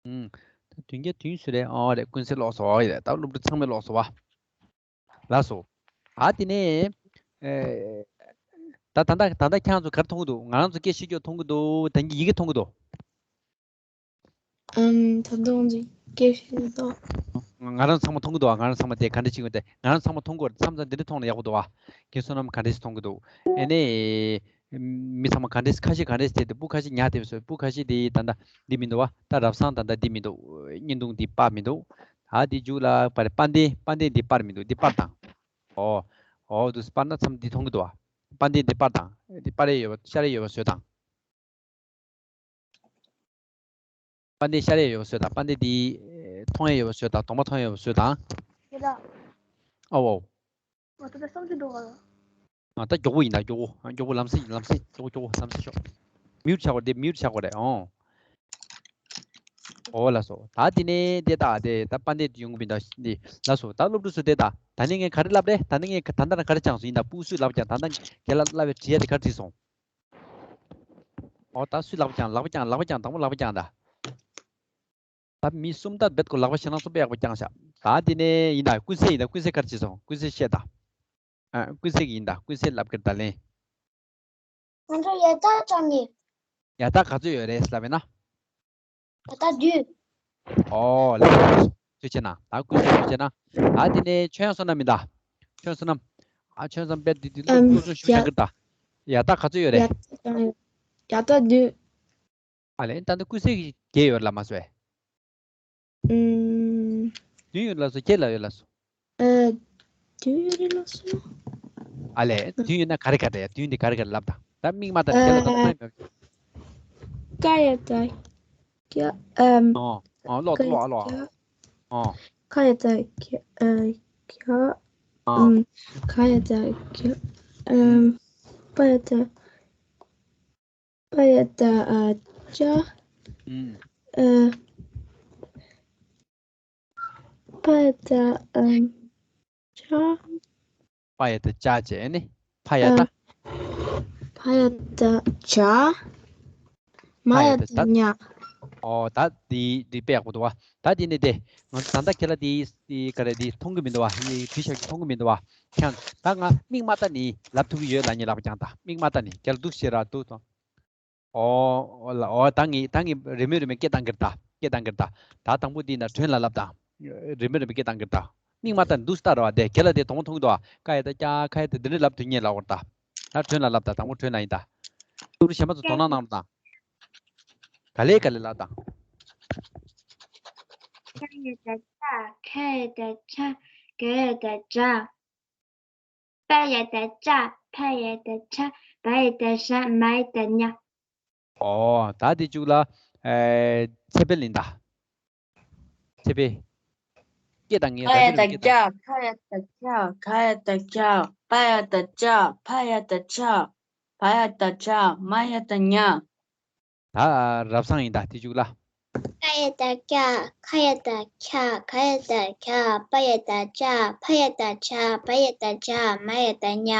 ཨུམ། ད་བདུན་བརྒྱ་བདུན་ཞུ་རེད། ཨོ་རེད། ཀུན་གསལ་ཀློག་སོང་། ཨོ་ཡ། ད་སློབ་ཕྲུག་ཚང་མས་ཀློག་སོང་བ། ལགས་སོ། ཨ། དེ་ནས། ཨེ། ད་ད་ལྟ་ད་ལྟ་ཁྱེད་རང་ཚོ་ག་རེ་མཐོང་གི་འདུག་ང་རང་ཚོ་སྐད་ཤེས་ཀྱོག་མཐོང་གི་འདུག་ད་གིན་ཡི་གེ་མཐོང་གི་འདུག་ཨམ། ད་དུང་ཅིག་སྐད་ཤེས་ཀྱོག་ང་རང་ཚང་མ་མཐོང་གི་འདུག་ང་རང་ཚང་མ་དེ་ག་འདྲ་བྱེད་དགོས་དེ། ང་རང་ཚང་མ་མཐོང་གི་ཡོད་རེད། མཚམས་མཚམས་འདི་འདྲ་མཐོང་ན་ཡག་པོ་འདུག་ཨ། ཁྱེད་བསོད་ནམས་ག་འདྲ་ཞིག་མཐོང་གི་འདུག་ཨེ་ནས། མི་ཚང་མ་ག་འདྲས། ཁ་ཤས་ག་འདྲས་བྱས་ཏེ། སྤུ་ཁ་ཤས་ཉར་བསྡད་པ་བཟོས། སྤུ་ཁ་ཤས་དེ་ད་ལྟ་འདི་མི་འདུག་བ། ད་རབ་གསང་ད་ལྟ་འདི་མི་འདུག་བརྙན་ཐུང་འདི་པར་མི་འདུག་ད་འདི་མཇུག་ལ་པར། པར་འདི། པར་འདི་འདི་པར་མི་འདུག་འདི་པར་དང་། ཨོ། ཨོ། འདུག་སེ་པར་ན་མཚམས་འདི་མཐོང་གི་འདུག་བ། པར་འདི་འདི་པར་དང་། འདི་པར་རེ་ཡོད་པ། ཤར་རེ་ཡོད་པ་བཟོས་དང་། པ་འདི་ཤར་ཡས་ཡོད་པ་བཟོས་དང་། པ་འདི་འདི་མཐོང་ཡས་ཡོད་པ་བཟོས་དང་། གདོང་པ་མཐོང་ཡས་ཡོད་པ་བཟོས་དང་། ཡ་ད། ཨའོ་ཨའོ། ང་ད་ལྟ་བསམ་གྱི་འདུག་ག་ལ། ཨ་ད་མགྱོགས་པོ་ཡིན་ད། མགྱོགས་པོ། ཨ་མགྱོགས་པོ། ལམ་སེང་མགྱོགས་པོ་མགྱོགས་པོ། ལམ་སེང་ཤོག་མིའུཊ་བྱ་དགོས་རེད། མིའུཊ་བྱ་དགོས་རེད། ཨོ། ཨོ་ལགས་སོ། ད་དེ་ནས་དེ་ད་དེ་ད་པ་འདི་ཡོང་གི་མིན་ད། འདི་ལགས་སོ། ད་སློབ་ཕྲུག་ཚོ་དེ་ད་ད་ནི་ངས་ག་རེ་ལབ་རེད། ད་ནི་ངས་ད་ལྟ་ན་ག་རེ་སྦྱངས་སོང་ཡིན་ད། སྤུ་གུ་སུས་ལག་པ་བརྐྱངས། ད་ལྟ་ཁྱེད་ལ་ལབ་པའི་བྲིས་ཡ་དེ་ག་རེ་བྲིས་སོང་། ཨོ་ད་སུས་ལག་པ་བརྐྱངས། ལག་པ་བརྐྱངས། ལག་པ་བརྐྱངས། དང་པོ་ལག་པ་བརྐྱངས་ད། ད་མི་གསུམ་ད་རྦད་ཁོ་ལག་པ་ཞེ་ན་གསུམ་པོ་ཡག་པོ་བརྐྱངས་ཤག་ད་དེ་ནས་ཡིན་ད། ཀུན་གསལ་ཡིན་ད། ཀུན་གསལ་ག་རེ་བྱས་སོང་། ཀུན་གསལ་བཤད་ད། ཨ་ཀུན་གསལ་གྱི་ཡིན་ད། ཀུན་གསལ་ལབ་ཀྱི་ད་ལན། ང་ཚོ་ཡ་ད་ཙམ་ནི། ཡ་ད་ག་ཚོད་ཡོད་རེད་ལབ་ཡིན་ན། ཡ་ད་བདུན། ཨོ་ལགས་སོ། ཐུགས་རྗེ་གནང་། ད་ཀུན་གསལ་ཐུགས་རྗེ་གནང་། ད་དེ་ནས་ཆོས་དབྱངས་བསོད་ནམས་ཡིན་ད། ཆོས་དབྱངས་བསོད་ནམས། ཨ་ཆོས་དབྱངས་བསོད་ནམས་དཔེ་འདི་འདི་སློབ་ཨམ་སློབ་སྦྱོང་ཞུ་ཡ་ཡག་གི་ད། ཡ་ད་ག་ཚོད་ཡོད་རེད། ཡ་ད་བདུན། ཨ་ལས། ད་ནི་ཀུན་གསལ་གྱི་བརྒྱད་ཡོད་ལབ་མ་སོང་ཨེ། ཨུམ། བདུན་ཡོད་ལབ་སོང་། བརྒྱད་ལབ་ཡོད་ལབ་སོང་། ཨ། བདུན་ཡོད་རེད་ལབ་སོང་། ཨ་ལས། བདུན་ཡོད་ན་ག་རེ་ག་རེ་ཡ། བདུན་དེ་ག་རེ་ག་རེ་ལབ་ད། ད་མིག་མ་ལྟ་ནས་ཁྱེད་ལ་ད་ཨ། ལྟ་ན་ཡོད། ཀ་ཡ་ད་ཀྱ། ཨམ། ཨོ་ཨོ། ཀློག་ཀློག་ཨ་ཀློག་ཨ། ཀྱ། ཨོ། ཁ་ཡ་ད་ཁྱ། ཨ། ཁྱ། ཨ། ཨམ། ཁ་ཡ་ད་ཁྱ། ཨམ། པ་ཡ་ད། པ་ཡ་ད་ཨ་ཅ། ཨུམ། ཨ། པ་ཡ་ད་ཨ་ཅ། པ་ཡ་ད་ཅ་བྱས་ནི། ཕ་ཡ་ད། ཨ། ཕ་ཡ་ད་ཇ། མ་ཕ་ཡ་ཡ་ད་ད་ཉ། ཨོ་ད་འདི་འདི་དཔེ་ཡག་པོ་འདུག་བ། ད་འདི་ནི་དེ་ང་ཚོ་ད་ལྟ་ཁྱེད་ལ་འདི་འདི་ག་རེ་འདི་མཐོང་གི་མི་འདུག་བ། འདི་བྲིས་བཞག་གི་མཐོང་གི་མི་འདུག་བ། ཁྱེད་ད་ང་མིག་མ་ལྟ་ནི་ལབ་ཐུབ་ཀྱི་ཡོད་ལབ་ནི་ལབ་ཀྱང་ད་མིག་མ་ལྟ་ནི་ཁྱེད་ལ་འདུག་ཟེར་ར་འདུག་དང་། ཨོ་ཨོ་ལ་ཨོ་ད་ངས་ད་ངས་རེ་མོས་རེ་མོས་སྐད་བཏང་གི་རེད་ད། སྐད་བཏང་གི་རེད་ད། ད་དང་པོ་འདི་ན་ཁྲོན་ལ་ལབ་དང་། རེ་མོས་རེ་མོས་སྐད་བཏང་གི་རེད་ད། མིག་མ་ལྟ་ནི་འདུག་སེ་ལྟ་ར་བ། དེ་ཁྱེད་ལ་དེ་དོང་མཐོང་གི་འདུག་བ། ཀ་ཡ་ད་ཀྱ། ཁ་ཡ་ད་འདི་འདྲ་ལབ་དུས་ངས་ལབ་པ་རེད་ད། ད་ཁྲོན་ལ་ལབ་ད། དང་པོ་ཁྲོན་ལ་ཡིན་ད། ཏུ་རུ་གཞན་པ་ཚོ་དོ་སྣང་གནང་རོགས་དང་། ག་ལེ་ག་ལེ་ལབ་དང་། ཀ་ཡ་ད་ཀྱ། ཁ་ཡ་ད་ཁྱ། ག་ཡ་ད་གྱ། པ་ཡ་ད་ཅ། ཕ་ཡ་ད་ཕྱ། བ་ཡ་ད་བྱ། མ་ཡ་ད་མྱ། ཨོ་ད་དེ་གཅིག་ལ་ཨེ་ཚེ་འཕེལ་ཡིན་ད། ཚེ་འཕེལ། སྐད་བཏང་ངས་ད་ཁ་ཡ་ད་ཚེ་རིང་སྐད་བཏང་། ཀྱ། ཁ་ཡ་ད་ཁྱ། ག་ཡ་ད་གྱ། པ་ཡ་ད་ཅ། ཕ་ཡ་ད་ཕྱ། བ་ཡ་ད་བྱ། མ་ཡ་ད་མྱ། ད་རབ་བཟང་ཡིན་ད་དེ་གཅིག་ལ། ཀ་ཡ་ད་ཀྱ། ཁ་ཡ་ད་ཁྱ། ག་ཡ་ད་གྱ། པ་ཡ་ད་ཅ། ཕ་ཡ་ད་བྱ། བ་ཡ་ད་བྱ། མ་ཡ་ད་མྱ།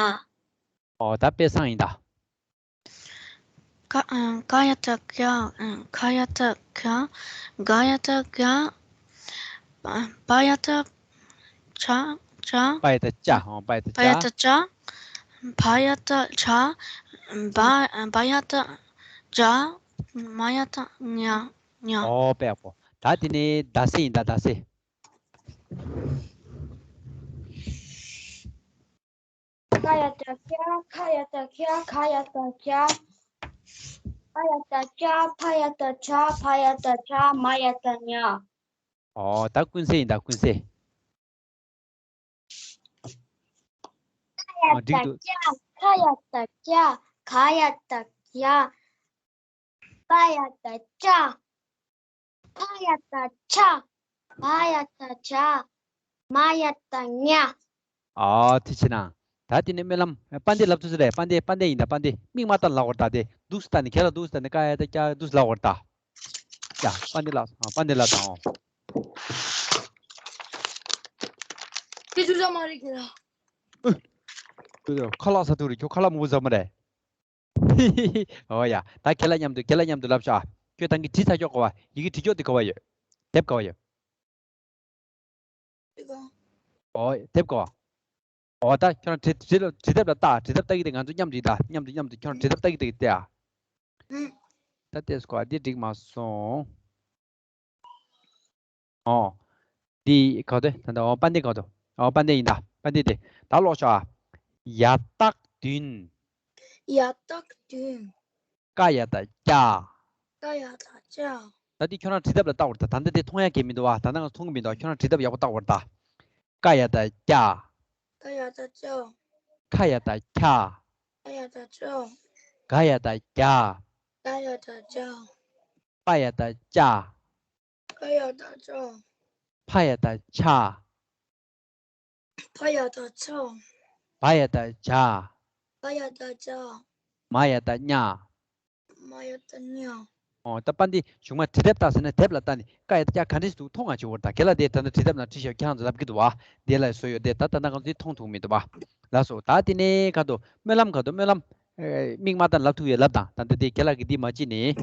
ཨོ་ད་དཔལ་བཟང་ཡིན་ད། ཀ་ཨ་ཀ་ཡ་ད་ཀྱ། ཨ་ཁ་ཡ་ད་ཁྱ། ག་ཡ་ད་གྱ། པ་པ་ཡ་ད་ཅ། ཅ། པ་ཡ་ད་ཅ། ཨོ་པ་ཡ་ད་པ་ཡ་ཅ། ད་ཅ། བ་ཡ་ད་བྱ། བ་བ་ཡ་ད་བྱ། མ་ཡ་ད་མྱ། མྱ། ཨོ་དཔེ་ཡག་པོ། ད་དེ་ནས་ཟླ་ཟེར་ཡིན་ད། ཟླ་ཟེར། ཀ་ཡ་ད་ཀྱ། ཁ་ཡ་ད་ཁྱ། ག་ཡ་ད་གྱ། པ་ཡ་ད་ཅ། ཕ་ཡ་ད་བྱ། མ་ཡ་ད་མྱ། ཨོ་ད་ཀུན་གསལ་ཡིན་ད། ཀུན་གསལ། ཨ་འགྲིག་འདུག་ཀ་ཡ་ད་ཀྱ། ཁ་ཡ་ད་ཀྱ། ག་ཡ་ད་གྱ། པ་ཡ་ད་ཅ། ཕ་ཡ་ད་ཕྱ། བ་ཡ་ད་བྱ། མ་ཡ་ད་མྱ། ཨ་ཐུགས་རྗེ་གནང་། ད་དེ་ནས་སྨོན་ལམ། དཔལ་ལྡན་ལབ་ཐུབ་ས་རེད། དཔལ་ལྡན། དཔལ་ལྡན་ཡིན་ད། དཔལ་ལྡན། མིག་མ་ལྟ་ལབ་དགོས་རེད་ད། དེ་འདུག་སེ་ལྟ་ནས་ཁྱེད་ལ་འདུག་སེ་ལྟ་ནས་ཀ་ཡ་ད་ཀྱ་འདུག་སེ་ལབ་དགོས་རེད་ད། ཡ་དཔལ་ལྡན་ལགས། ཨ་དཔལ་ལྡན་ལགས་དང་། དེ་ཚོ་ཚང་མ་རེད་ཁྱེད་ལ། ཨུ། ཁ་ལག་ཟ་ཐུབ་རེད། ཁྱོད་ཁ་ལག་མང་པོ་ཟ་མ་རེད། ཨོ་ཡ། ད་ཁྱེད་ལ་མཉམ་དུ། ཁྱེད་ལ་མཉམ་དུ་ལབ་ཤོག་ཨ། ཁྱོད་ད་གིན་བྲིས་ཚར་ཀྱོག་གོ་བ། ཡི་གེ་བྲིས་ཀྱོག་དེ་ག་བ་ཡོད། དེབ་ག་བ་ཡོད། ཨོ་དེབ་ག་བ། ཨོ་ད་ཁྱོད་རང་བྲིས་བྲིས་ལ་བྲིས་དེབ་ལ་ལྟ། བྲིས་དེབ་ལྟ་གི་དེ་ང་ཚོ་མཉམ་དུ་ཡིན་ད། མཉམ་དུ་མཉམ་དུ་ཁྱོད་རང་བྲིས་དེབ་ལྟ་གི་དེ་ལྟ་ཨ། ད་ལྟས་སོ། འདི་འགྲིག་མ་སོང་། ཨོ། འདི་ག་དེ་ད་ལྟ། ཨོ་དཔལ་ལྡན་ག་དེ། ཨོ་དཔལ་ལྡན་ཡིན་ད། དཔལ་ལྡན་དེ། ད་ཀློག་ཤོག་ཨ། ཡ་བཏགས་བདུན། ཡ་བཏགས་བདུན། ཀ་ཡ་ད་ཀྱ། ཀ་ཡ་ད་ཀྱ། ད་འདི་ཁྱོད་རང་བྲིས་དེབ་ལ་ལྟ་དགོས་རེད་ད། ད་ལྟ་དེ་མཐོང་ཡ་གང་ཡང་མི་འདུག་བ། ད་ལྟ་ང་ཚོ་མཐོང་གི་མི་འདུག་བ། ཁྱོད་རང་བྲིས་དེབ་ཡག་པོ་ལྟ་དགོས་རེད་ད། ཀ་ཡ་ད་ཀྱ། ཀ་ཡ་ད་ཀྱ། ཁ་ཡ་ད་ཁྱ། ཁ་ཡ་ད་ཁྱ། ག་ཡ་ད་གྱ། ག་ཡ་ད་གྱ། པ་ཡ་ད་པྱ། པ་ཡ་བཏགས་པ། ཕ་ཡ་བཏགས་པ། ཕ་ཡ་བཏགས་པ། བ་ཡ་བཏགས་བྱ། བ་ཡ་བཏགས་བྱ། མ་ཡ་བཏགས་པ་མྱ། མ་ཡ་བཏགས་པ་མྱ། ཨོ། ད་པ་འདི་གཞུག་མ་བྲིས་དེབ་ལྟ་ཟེར་ན་དེབ་ལ་ལྟ་ནས་ཀ་ཡ་བཏགས་པ་ག་འདྲ་ཞིག་འདུག་མཐོང་ང་བྱེད་འོར་ད་གལ་ལ་དེ་ད་ནི་བྲིས་དེབ་ནང་བྲིས་ཤག་ཁྱེད་རང་ཚོ་ལབ་ཀྱི་འདུག་བ། དེ་ལ་བཟོ་ཡོད་དེ་ད་ད་ད་ང་ཚོས་མཐོང་ཐུབ་མི་འདུག་བ། ལགས་སོ། ད་དེ་ནས་ཁ་དོ་སྨོན་ལམ་ཁ་དོ་སྨོན་ལམ། ཨེ། མིག་མ་ལྟ་ལབ་ཐུབ་ཡོད་ལབ་དང་ད་ལྟ་དེ་གལ་ལ་གི་འདི་མ་བྱེད་ནས།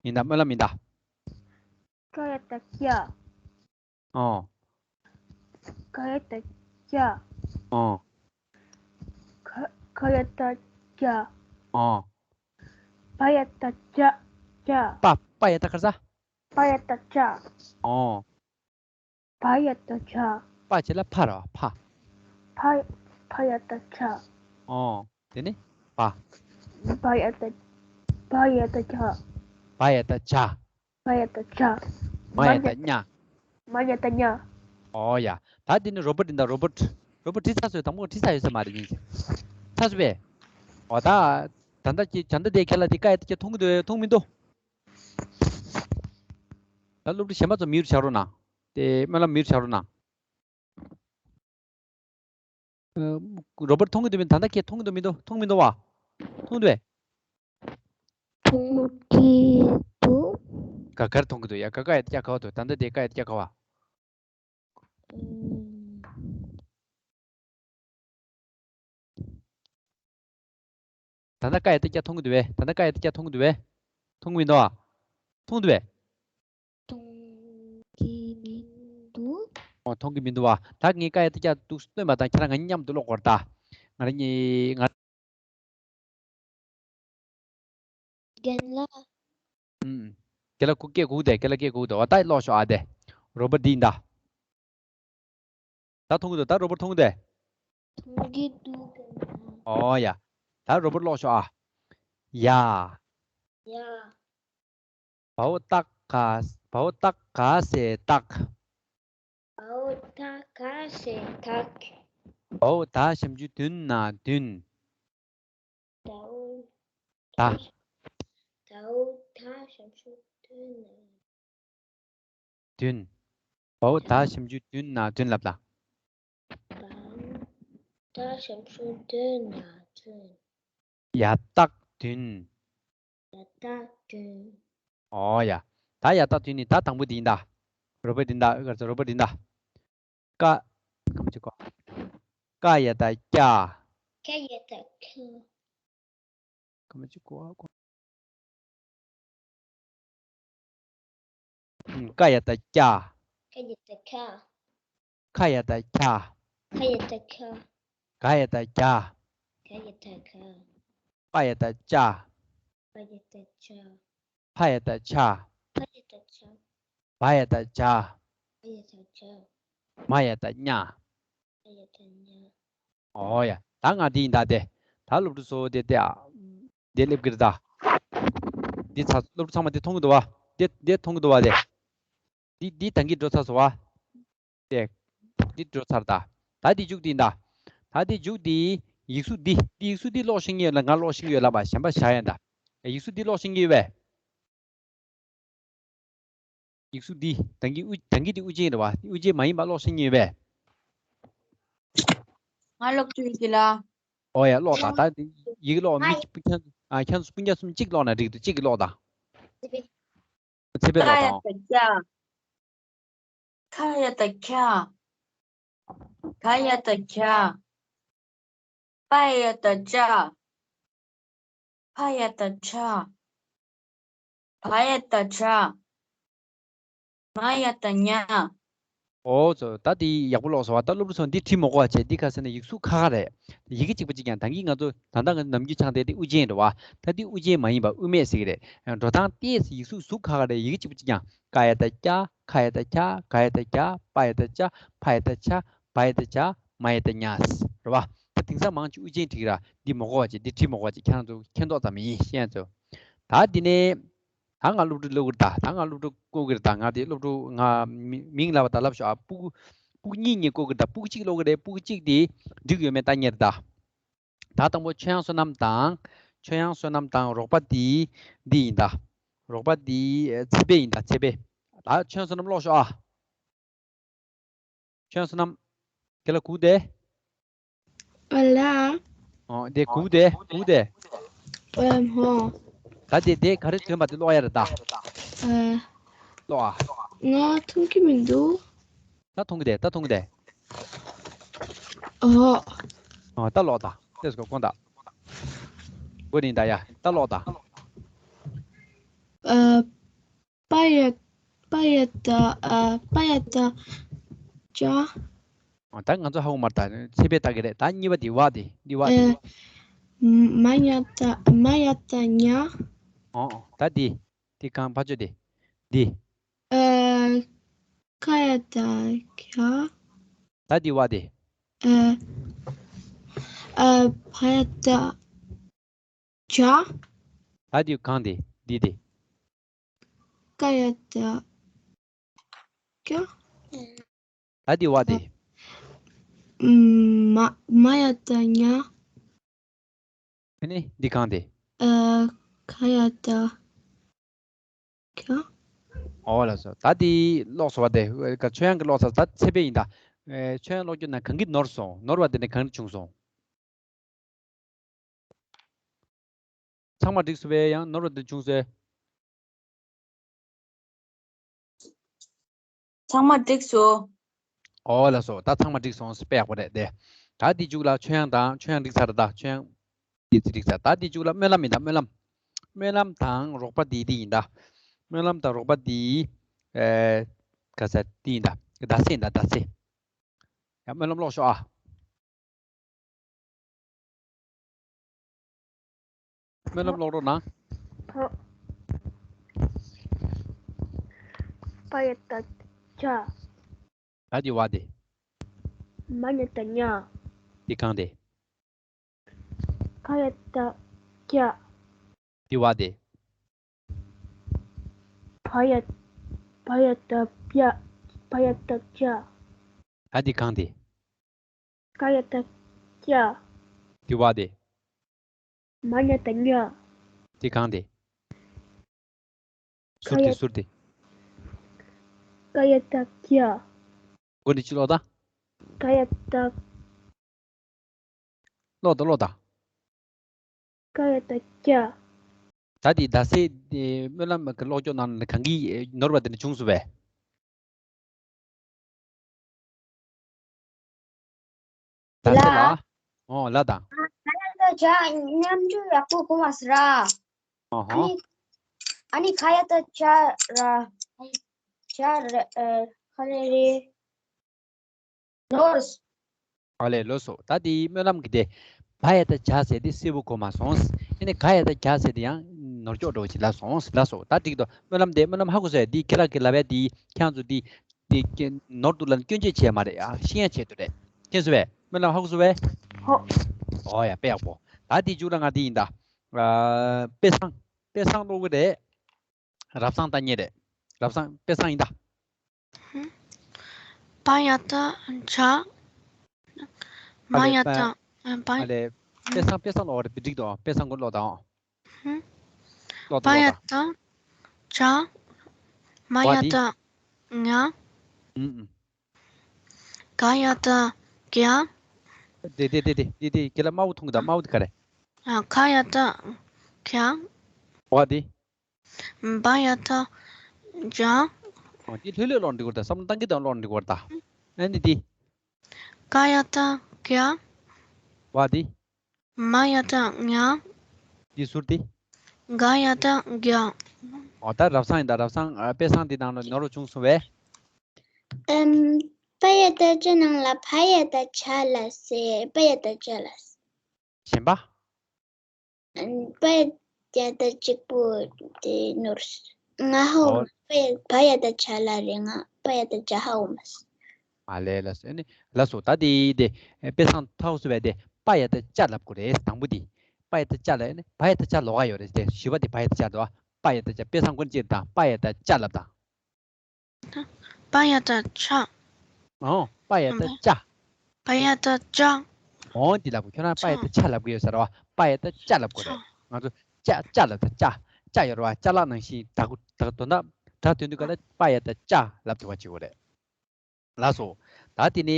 ཡིན་ད་སྨོན་ལམ་ཡིན་ད། ཀ་ཡ་བཏགས་པ་ཀྱ། ཨོ། ག་ཡ་བཏགས་པ་ཀྱ། ཨོ། ག་ག་ཡ་བཏགས་པ་གྱ། ཨོ། བ་ཡ་བཏགས་པ་བྱ། བྱ། པ་པ་ཡ་བཏགས་པ་ག་རེ་ཟ། པ་ཡ་བཏགས་པ་བྱ། ཨོ། བ་ཡ་བཏགས་པ་བྱ། པ་བྱས་ལ་ཕ་ར་བ་ཕ། ཕ་ཕ་ཡ་བཏགས་པ་བྱ། ཨོ། དེ་ནས་བ། བ་ཡ་བཏགས་བ་ཡ་བཏགས་བྱ། བ་ཡ་བཏགས་བྱ། བ་ཡ་བཏགས་བྱ། མ་ཡ་བཏགས་མྱ། མ་ཡ་བཏགས་མྱ། ཨོ་ཡ། ད་འདི་ནི་རོ་པོཊ་འདི་འདྲ་རོ་པོཊ། རོ་པོཊ་བྲིས་ཚར་སོང་། དང་པོ་བྲིས་ཚར་ཡོད་ས་མ་རེད་ཡིན་ཚེ། ཚར་སོང་པས། ཨོ་ད། ད་ལྟ་ཀྱི་ད་ལྟ་དེ་ཁྱེད་ལ་དེ་ཀ་ཡ་བཏགས་ཀྱ་མཐོང་གི་འདུག་མཐོང་མི་འདུག་ད་སློབ་ཕྲུག་གཞན་པ་ཚོ་མིའུར་བྱ་རོགས་གནང་། དེ་སྨོན་ལམ་མིའུར་བྱ་རོགས་གནང་། ཨ། རོ་པོཊ་མཐོང་གི་འདུག་མིན། ད་ལྟ་ཁྱེད་མཐོང་གི་འདུག་མི་འདུག་མཐོང་མི་འདུག་བ། མཐོང་འདུག་པས། མཐོང་གི་འདུག་ག་གར་མཐོང་གི་འདུག་ཡ། ག་ཀ་ཡ་བཏགས་ཀྱ་ག་བ་འདུག་ད་ལྟ་དེ་ཀ་ཡ་བཏགས་ཀྱ་ག་བ། ཨུམ། ད་ལྟ་ཀ་ཡ་བཏགས་ཀྱ་མཐོང་གི་འདུག་པས། ད་ལྟ་ཀ་ཡ་བཏགས་ཀྱ་མཐོང་གི་འདུག་པས། མཐོང་གི་མི་འདུག་བ། མཐོང་འདུག་པས། མཐོང་གི་མི་འདུག་ཨོ། མཐོང་གི་མི་འདུག་བ། ད་ངས་ཀ་ཡ་བཏགས་ཀྱ་འདུག་སྟོན་པ་དང་ཁྱེད་རང་ང་གཉིས་མཉམ་དུ་ཀློག་དགོས་རེད་ད། ང་རང་གཉིས་ང་། རྒན་ལགས། ཨུམ། རྒན་ལགས་ཁོ་སྐད་གོ་གི་འདུག་རྒན་ལགས་སྐད་གོ་གི་འདུག་ཨོ་ད་ཀློག་ཤོག་ཨ་དེ། རོ་པོཊ་འདི་ཡིན་ད། ད་མཐོང་གི་འདུག་ད་རོ་པོཊ་མཐོང་གི་འདུག་མཐོང་གི་འདུག་རྒན་ལགས། ཨོ་ཡ། ད་རོ་པོཊ་ཀློག་ཤོག་ཨ། ཡ། ཡ། བའོ་བཏགས་ག་བའོ་བཏགས་ག་ས་བཏགས། བའོ་བཏགས་ག་ས་བཏགས། བའོ་ད་ཞབས་ཀྱུ་བདུན་ན་བདུན། བའོ་ད། བའོ་ད་ཞབས་ཀྱུ་བདུན་ན་བདུན། བའོ་ད་ཞབས་ཀྱུ་བདུན་ན་བདུན་ལབ་ད། བའོ་ད་ཞབས་ཀྱུ་བདུན་ན་བདུན། ཡ་བཏགས་བདུན། ཡ་བཏགས་བདུན། ཨོ་ཡ། ད་ཡ་བཏགས་བདུན་ནི་ད་དང་པོ་འདི་ཡིན་ད། རོ་པོཊ་འདི་ད་ཨ་གར་ཚོ་རོ་པོཊ་འདི་ད། ཀ། ཀ་མ་ཅི་ཀོ། ཀ་ཡ་བཏགས་ཀྱ། ཀ་ཡ་བཏགས་ཀྱ། ཀ་མ་ཅི་ཀོ་ཨ་ཀོ། ཀ་ཡ་བཏགས་ཀྱ། ཀ་ཡ་བཏགས་ཀྱ། ཁ་ཡ་བཏགས་ཁྱ། ཁ་ཡ་བཏགས་ཁྱ། ག་ཡ་བཏགས་གྱ། ག་ཡ་བཏགས་གྱ། པ་ཡ་བཏགས་པྱ། པ་ཡ་བཏགས་པྱ། ཕ་ཡ་བཏགས་ཕྱ། ཕ་ཡ་བཏགས་ཕྱ། བ་ཡ་བཏགས་བྱ། བ་ཡ་བཏགས་བྱ། མ་ཡ་བཏགས་མྱ། མ་ཡ་བཏགས་མྱ། ཨོ་ཡ། ད་ང་འདི་ཡིན་ད་དེ། ད་སློབ་ཕྲུག་ཚོ་དེ་དེ་ཨ། དེ་སླེབས་ཀྱི་རེད་ད། འདི་ཚ་སློབ་ཕྲུག་ཚང་མ་དེ་མཐོང་གི་འདུག་བ། དེ་དེ་མཐོང་གི་འདུག་བ་དེ། འདི་འདི་ད་གིན་འགྲོ་ཚར་སོང་བ། དེ། འདི་འགྲོ་ཚར་ད། ད་འདི་མཇུག་འདི་ཡིན་ད། ད་འདི་མཇུག་འདི། ཡིག་གཟུགས་འདི་འདི་ཡིག་གཟུགས་འདི་ཀློག་ཤེས་ཀྱི་ཡོད་ལ་ང་ཀློག་ཤེས་ཀྱི་ཡོད་ལབ་པ་གཞན་པ་བཞག་ཡ་ད། ཡིག་གཟུགས་འདི་ཀློག་ཤེས་ཀྱི་ཡོད་པས། ཡིག་གཟུགས་འདི་ད་གིན་དབུ་ད་གིན་འདི་དབུ་ཅན་རེད་བ། དབུ་ཅན་མ་ཡིན་པ་ཀློག་ཤེས་ཀྱི་ཡོད་པས། ང་ཀློག་ཐུབ་ཀྱི་ལ། ཨོ་ཡ་ཀློག་དང་ད་འདི་ཡི་གེ་ཀློག་མི་ཁྱེད་ཨ་ཁྱེད་ཚོ་སྤུན་ཀྱག་གསུམ་གཅིག་ཀློག་ན་འགྲིག་འདུག་གཅིག་གིས་ཀློག་དང་། ཚེ་འཕེལ་ཀ་ཡ་ཀློག་དང་། བཏགས་ཀྱ། ཁ་ཡ་བཏགས་ཁྱ། ག་ཡ་བཏགས་གྱ། པ་ཡ་བཏགས་པྱ། ཕ་ཡ་བཏགས་ཕྱ། བ་ཡ་བཏགས་བྱ། མ་ཡ་བཏགས་མྱ། ཨོ་ཙོ། ད་དེ་ཡག་པོ་ཀློག་སོང་བ། ད་སློབ་ཕྲུག་ཚོ་འདི་བྲིས་མ་དགོས་པ་བྱས། འདི་ག་ཟེར་ན་ཡིག་གཟུགས་ཁག་ཁག་རེད། ཡི་གེ་གཅིག་པ་གཅིག་རྐྱང་། ད་གིན་ང་ཚོ་ད་ལྟ་ང་ཚོ་ནམ་རྒྱུན་སྦྱངས་བསྡད་དེ་དབུ་ཅན་རེད་བ། ད་འདི་དབུ་ཅན་མ་ཡིན་པ་དབུ་མེད་ཟེར་གྱི་རེད། འགྲོ་སྟངས་ཏོག་ཙམ་ཡིག་གཟུགས་གཟུགས་ཁག་ཁག་རེད། ཡི་གེ་གཅིག་པ་གཅིག་རྐྱང་། ཀ་ཡ་བཏགས་ཀྱ། ཁ་ཡ་བཏགས་ཁྱ། ག་ཡ་བཏགས་གྱ། པ་ཡ་བཏགས་པྱ། ཕ་ཡ་བཏགས་ཕྱ། མ་ཡ་བཏགས་མྱ། རེད་བ། ད་དེང་སང་མང་ཆེ་དབུ་ཅན་བྲིས་ཀྱི་ར། འདི་མ་གོ་བ་བྱས། འདི་བྲིས་མ་གོ་བ་བྱས། ཁྱེད་རང་ཚོ་མཁྱེན་མདོག་ཙམ་ཡིན་ཤེས་ཚོ། ད་འདི་ནས། ད་ང་སློབ་ཕྲུག་ཀློག་གི་རེད་ད། ད་ང་སློབ་ཕྲུག་བཀོད་ཀྱི་རེད་ད། ང་དེ་སློབ་ཕྲུག་ང་མི་མིང་ལབ་པ་ད་ལབ་ཤོག་ཨ། སྤུ་གུ་སྤུ་གུ་གཉིས་གཉིས་བཀོད་ཀྱི་རེད་ད། སྤུ་གུ་གཅིག་ཀློག་གི་རེད། སྤུ་གུ་གཅིག་དེ་འགྲིག་ཡོད་མེད་ལྟ་ཉེར་ད། ད་དང་པོ་ཆོས་དབྱངས་བསོད་ནམས་དང་། ཆོས་དབྱངས་བསོད་ནམས་དང་རོགས་པ་དེ་འདི་ཡིན་ད། རོགས་པ་དེ་ཚེ་འཕེལ་ཡིན་ད། ཚེ་འཕེལ། ད་ཆོས་དབྱངས་བསོད་ནམས་ཀློག་ཤོག་ཨ། ཆོས་དབྱངས་བསོད་ནམས། ཁྱེད་ལ་གུག་དེ། ཨ་ལ། ཨོ་དེ་གུག་དེ་གུག་དེ། ཨེམ་ཧོ། ད་དེ་དེ་ག་རེ་ཐོན་པ་དེ་ཀློག་ཡ་རེད་ད། ཨ། ཀློག་ཨ། ང་མཐོང་གི་མི་འདུག་ད་མཐོང་གི་དེ་ད་མཐོང་གི་དེ། ཨོ། ཨོ་ད་ཀློག་ད། དེ་སྐོར་དགོངས་དག་མགོ་ནི་ད་ཡ་ད་ཀློག་ད། ཨ། པ་ཡ། པ་ཡ་ད། ཨ། པ་ཡ་ད་ཅ། ཨ། ད་ང་ཚོ་ཧ་གོ་མ་རེད་ད། ཚེ་འཕེལ་ལྟ་གི་རེད། ད་གཉིས་པ་དེ་བ་དེ་འདི་བ་དེ། ཨ། མ་ཡ་ད། མ་ཡ་ད་ཉ། ཨོ་ཨོ་ད་འདི། འདི་གང་ཕ་ཆོས་དེ། འདི། ཨ། ཁ་ཡ་ད་ཁ། ད་འདི་བ་དེ། ཨ། ཨ། ཕ་ཡ་ད་ཇ། ད་འདི་གང་དེ་འདི་དེ། ཀ་ཡ་ད་ཀྱ། ད་འདི་བ་དེ། མ་མ་ཡ་ད་ཉ། ཨ་ནི་འདི་གང་དེ། ཨ། ཁ་ཡ་ད་ཁྱ། ཨོ་ལགས་སོ། ད་འདི་ཀློག་སོང་བ་དེ་ཆོས་དབྱངས་ཀྱིས་ཀློག་ཚར། ད་ཚེ་འཕེལ་ཡིན་ད། ཨེ། ཆོས་དབྱངས་ཀློག་རྒྱུ་ན་གང་གིས་ནོར་སོང་། ནོར་བ་དེ་ནི་གང་ནས་བྱུང་སོང་། ཚང་མ་འགྲིག་སོང་བས། ཡང་ནོར་བ་དེ་བྱུང་སོང་། ཚང་མ་འགྲིག་སོང་། ཨོ་ལགས་སོ། ད་ཚང་མ་འགྲིག་སོང་། དཔེ་ཡག་པོ་རེད་དེ། ད་འདི་མཇུག་ལ་ཆོས་དབྱངས་དང་། ཆོས་དབྱངས་འགྲིག་ཚར་ད། ཆོས་དབྱངས་འདི་ཚེ་འགྲིག་ཚར། ད་འདི་མཇུག་ལ་སྨོན་ལམ་ཡིན་ད། སྨོན་ལམ། སྨོན་ལམ་དང་རོགས་པ་འདི་འདི་ཡིན་ད། སྨོན་ལམ་དང་རོགས་པ་འདི། ཨེ། ག་ས་འདི་ཡིན་ད། ཟླ་ཚེས་ཡིན་ད། ཟླ་ཚེས། ཡང་སྨོན་ལམ་ཀློག་ཤོག་ཨ། སྨོན་ལམ་ཀློག་རོགས་གནང་། ཧོ། པ་ཡ་ད་ཅ། ད་འདི་བ་དེ། མ་ཡ་ད་ཉ། འདི་གང་དེ། ཁ་ཡ་ད་ཁྱ། འདི་བ་དེ། བ་ཡ། བ་ཡ་ད་བྱ། བ་ཡ་ད་བྱ། ད་འདི་གང་དེ། ཀ་ཡ་ད་ཀྱ། འདི་བ་དེ། མ་ཉ་ད་ཉ། འདི་གང་དེ། ཟུར་དེ། ཟུར་དེ། ཀ་ཡ་ད་ཀྱ། མགོ་ནས་ཅི་ཀློག་ད། ཀ་ཡ་ད། ཀློག་ད། ཀློག་ད། ཀ་ཡ་ད་ཀྱ། ད་དེ་ཟླ་ཚེས་དེ་སྨོན་ལམ་གྱི་ཀློག་སྐྱོར་ནང་ནས་གང་གིས་ནོར་བ་དེ་ནི་བྱུང་སོང་བས། ཟླ་ཚེས་ལ། ལ། ཨོ་ལ་དང་། ཀ་ཡ་ད་ཅ། མཉམ་འཇུག་ཡག་པོ་གོ་མ་སོང་ར། ཨོ་ཧོ། ཨ་ནི། ཨ་ནི་ཁ་ཡ་ད་ཅ་ར། ཅ་ར། ཨ། ཁ་རེ་རེ། ལོས། ཨ་ལས། ལོས་སོ། ད་དེ་སྨོན་ལམ་གྱི་དེ། བ་ཡ་ད་བྱ་ཟེར་དེ་གསལ་པོ་གོ་མ་སོང་། ཨ་ནི་ག་ཡ་ད་གྱ་ཟེར་དེ་ཡང་ནོར་སྐྱོག་འགྲོ་ཅིག་ལ་སོང་། ལ་སོ། ད་འགྲིག་འདུག་སྨོན་ལམ་དེ། སྨོན་ལམ་ཧ་གོ་སོང་ཡ། དེ་ཁྱེད་རང་གི་ལབ་ཡ་དེ་ཁྱེད་རང་ཚོ་དེ། དེ་ཀྱེ་ནོར་འདུག་ལབ་ནས་སྐྱོན་བརྗོད་བྱས་མ་རེད་ཨ། ཤེས་ཡ་ཆེད་དུ་རེད། མཁྱེན་སོང་བས། སྨོན་ལམ་ཧ་གོ་སོང་བས། ཧོ། ཨོ་ཡ། དཔེ་ཡག་པོ། ད་དེ་མཇུག་ལ་ང་དེ་ཡིན་ད། ཨ། དཔེ་བཟང་། དཔེ་བཟང་ཀློག་གི་རེད། རབ་བཟང་ལྟ་མཁན་རེད། རབ་བཟང་། དཔེ་བཟང་ཡིན་ད། པ་ཡ་ད་བྱ། མ་ཡ་ད། པ། པ། ཨ་ལས། དཔེ་བཟང་། དཔེ་བཟང་ཀློག་རེད། འགྲིག་འདུག་དཔེ་བཟང་ཀུན་ཀློག་དང་། ཀློག་དང་། པ་ཡ་ད་བྱ། མ་ཡ་ད་ཉ། ཨུ་ཨུ། ག་ཡ་ད་གྱ། དེ་དེ་དེ་དེ་དེ་དེ་ཁྱེད་ལ་དམར་པོ་མཐོང་གི་ད། དམར་པོ་དེ་ག་རེ། ཨ། ཁ་ཡ་ད་ཁྱ། བ་དེ། བ་ཡ་ད་བྱ། ཨོ་དེ་ལྷོད་ལྷོད་ཀློག་འགྲིག་གི་རེད་ད། བསམ་བློ་བཏང་གི་དང་ཀློག་འགྲིག་གི་རེད་ད། ཨ་ནི་དེ། ག་ཡ་ད་གྱ། བ་དེ། མ་ཡ་ད་ཉ། དེ་ཟུར་དེ། ག་ཡ་ད་གྱ། ཨོ་ད་རབ་བཟང་ཡིན་ད། རབ་བཟང་། ཨ། དཔེ་བཟང་དེ་ནང་ལ་ནོར་བ་བྱུང་སོང་བས། ཨམ། པ་ཡ་ད་ཅ་ནང་ལ་བ་ཡ་ད་བྱ་ལབ་སོང་། བ་ཡ་ད་བྱ་ལབ་སོང་། གཞན་པ། ཨམ། པ་ཡ་ད་གཅིག་པོ་དེ་ནོར་སོང་། ང་ཧ་གོ་མ། ཨོ། པ་ཡ། བ་ཡ་ད་བྱ་ལབ་རེད། ང་པ་ཡ་ད་བྱ་ཧ་གོ་མ་སོང་། ཨ་ལས། ལགས་སོ། ཨ་ནི་ལགས་སོ། ད་དེ་དེ་དཔེ་བཟང་ཧ་གོ་སོང་བས། དེ་པ་ཡ་ད་ཅ་ལབ་དགོས་རེད། དང་པོ་དེ་པ་ཡ་ད་ཅ་ལབ། ཨ་ནི་བ་ཡ་ད་བྱ་ལོགས་ཀ་ཡོད་རེད། དེ་བཞི་པ་དེ་བ་ཡ་ད་བྱ་འདུག་པ་ཡ་ད་བྱ། དཔེ་བཟང་ཀུན་གཅིག་དང་། པ་ཡ་ད་ཅ་ལབ་དང་། པ་ཡ་ད་ཆ། ཨོ། པ་ཡ་ད་ཅ། པ་ཡ་ད་ཅ། ཨོ་འདི་ལབ་དགོས། ཁྱོད་རང་པ་ཡ་ད་ཆ་ལབ་གི་ཡོད་ས་རེད་བ། པ་ཡ་ད་ཅ་ལབ་དགོས་རེད། ང་ཚོ་ཅ་ཅ་ལབ་ད་ཅ། ཅ་ཡོད་རེད་བ། ཅ་ལག་ནང་བཞིན་ད་གུ་ད་དོན་དག་སྒྲ་ཐོན་དུས་ག་ལ་པ་ཡ་ད་ཅ་ལབ་ཐུབ་པ་བྱེད་དགོས་རེད། ལགས་སོ། ད་དེ་ནས་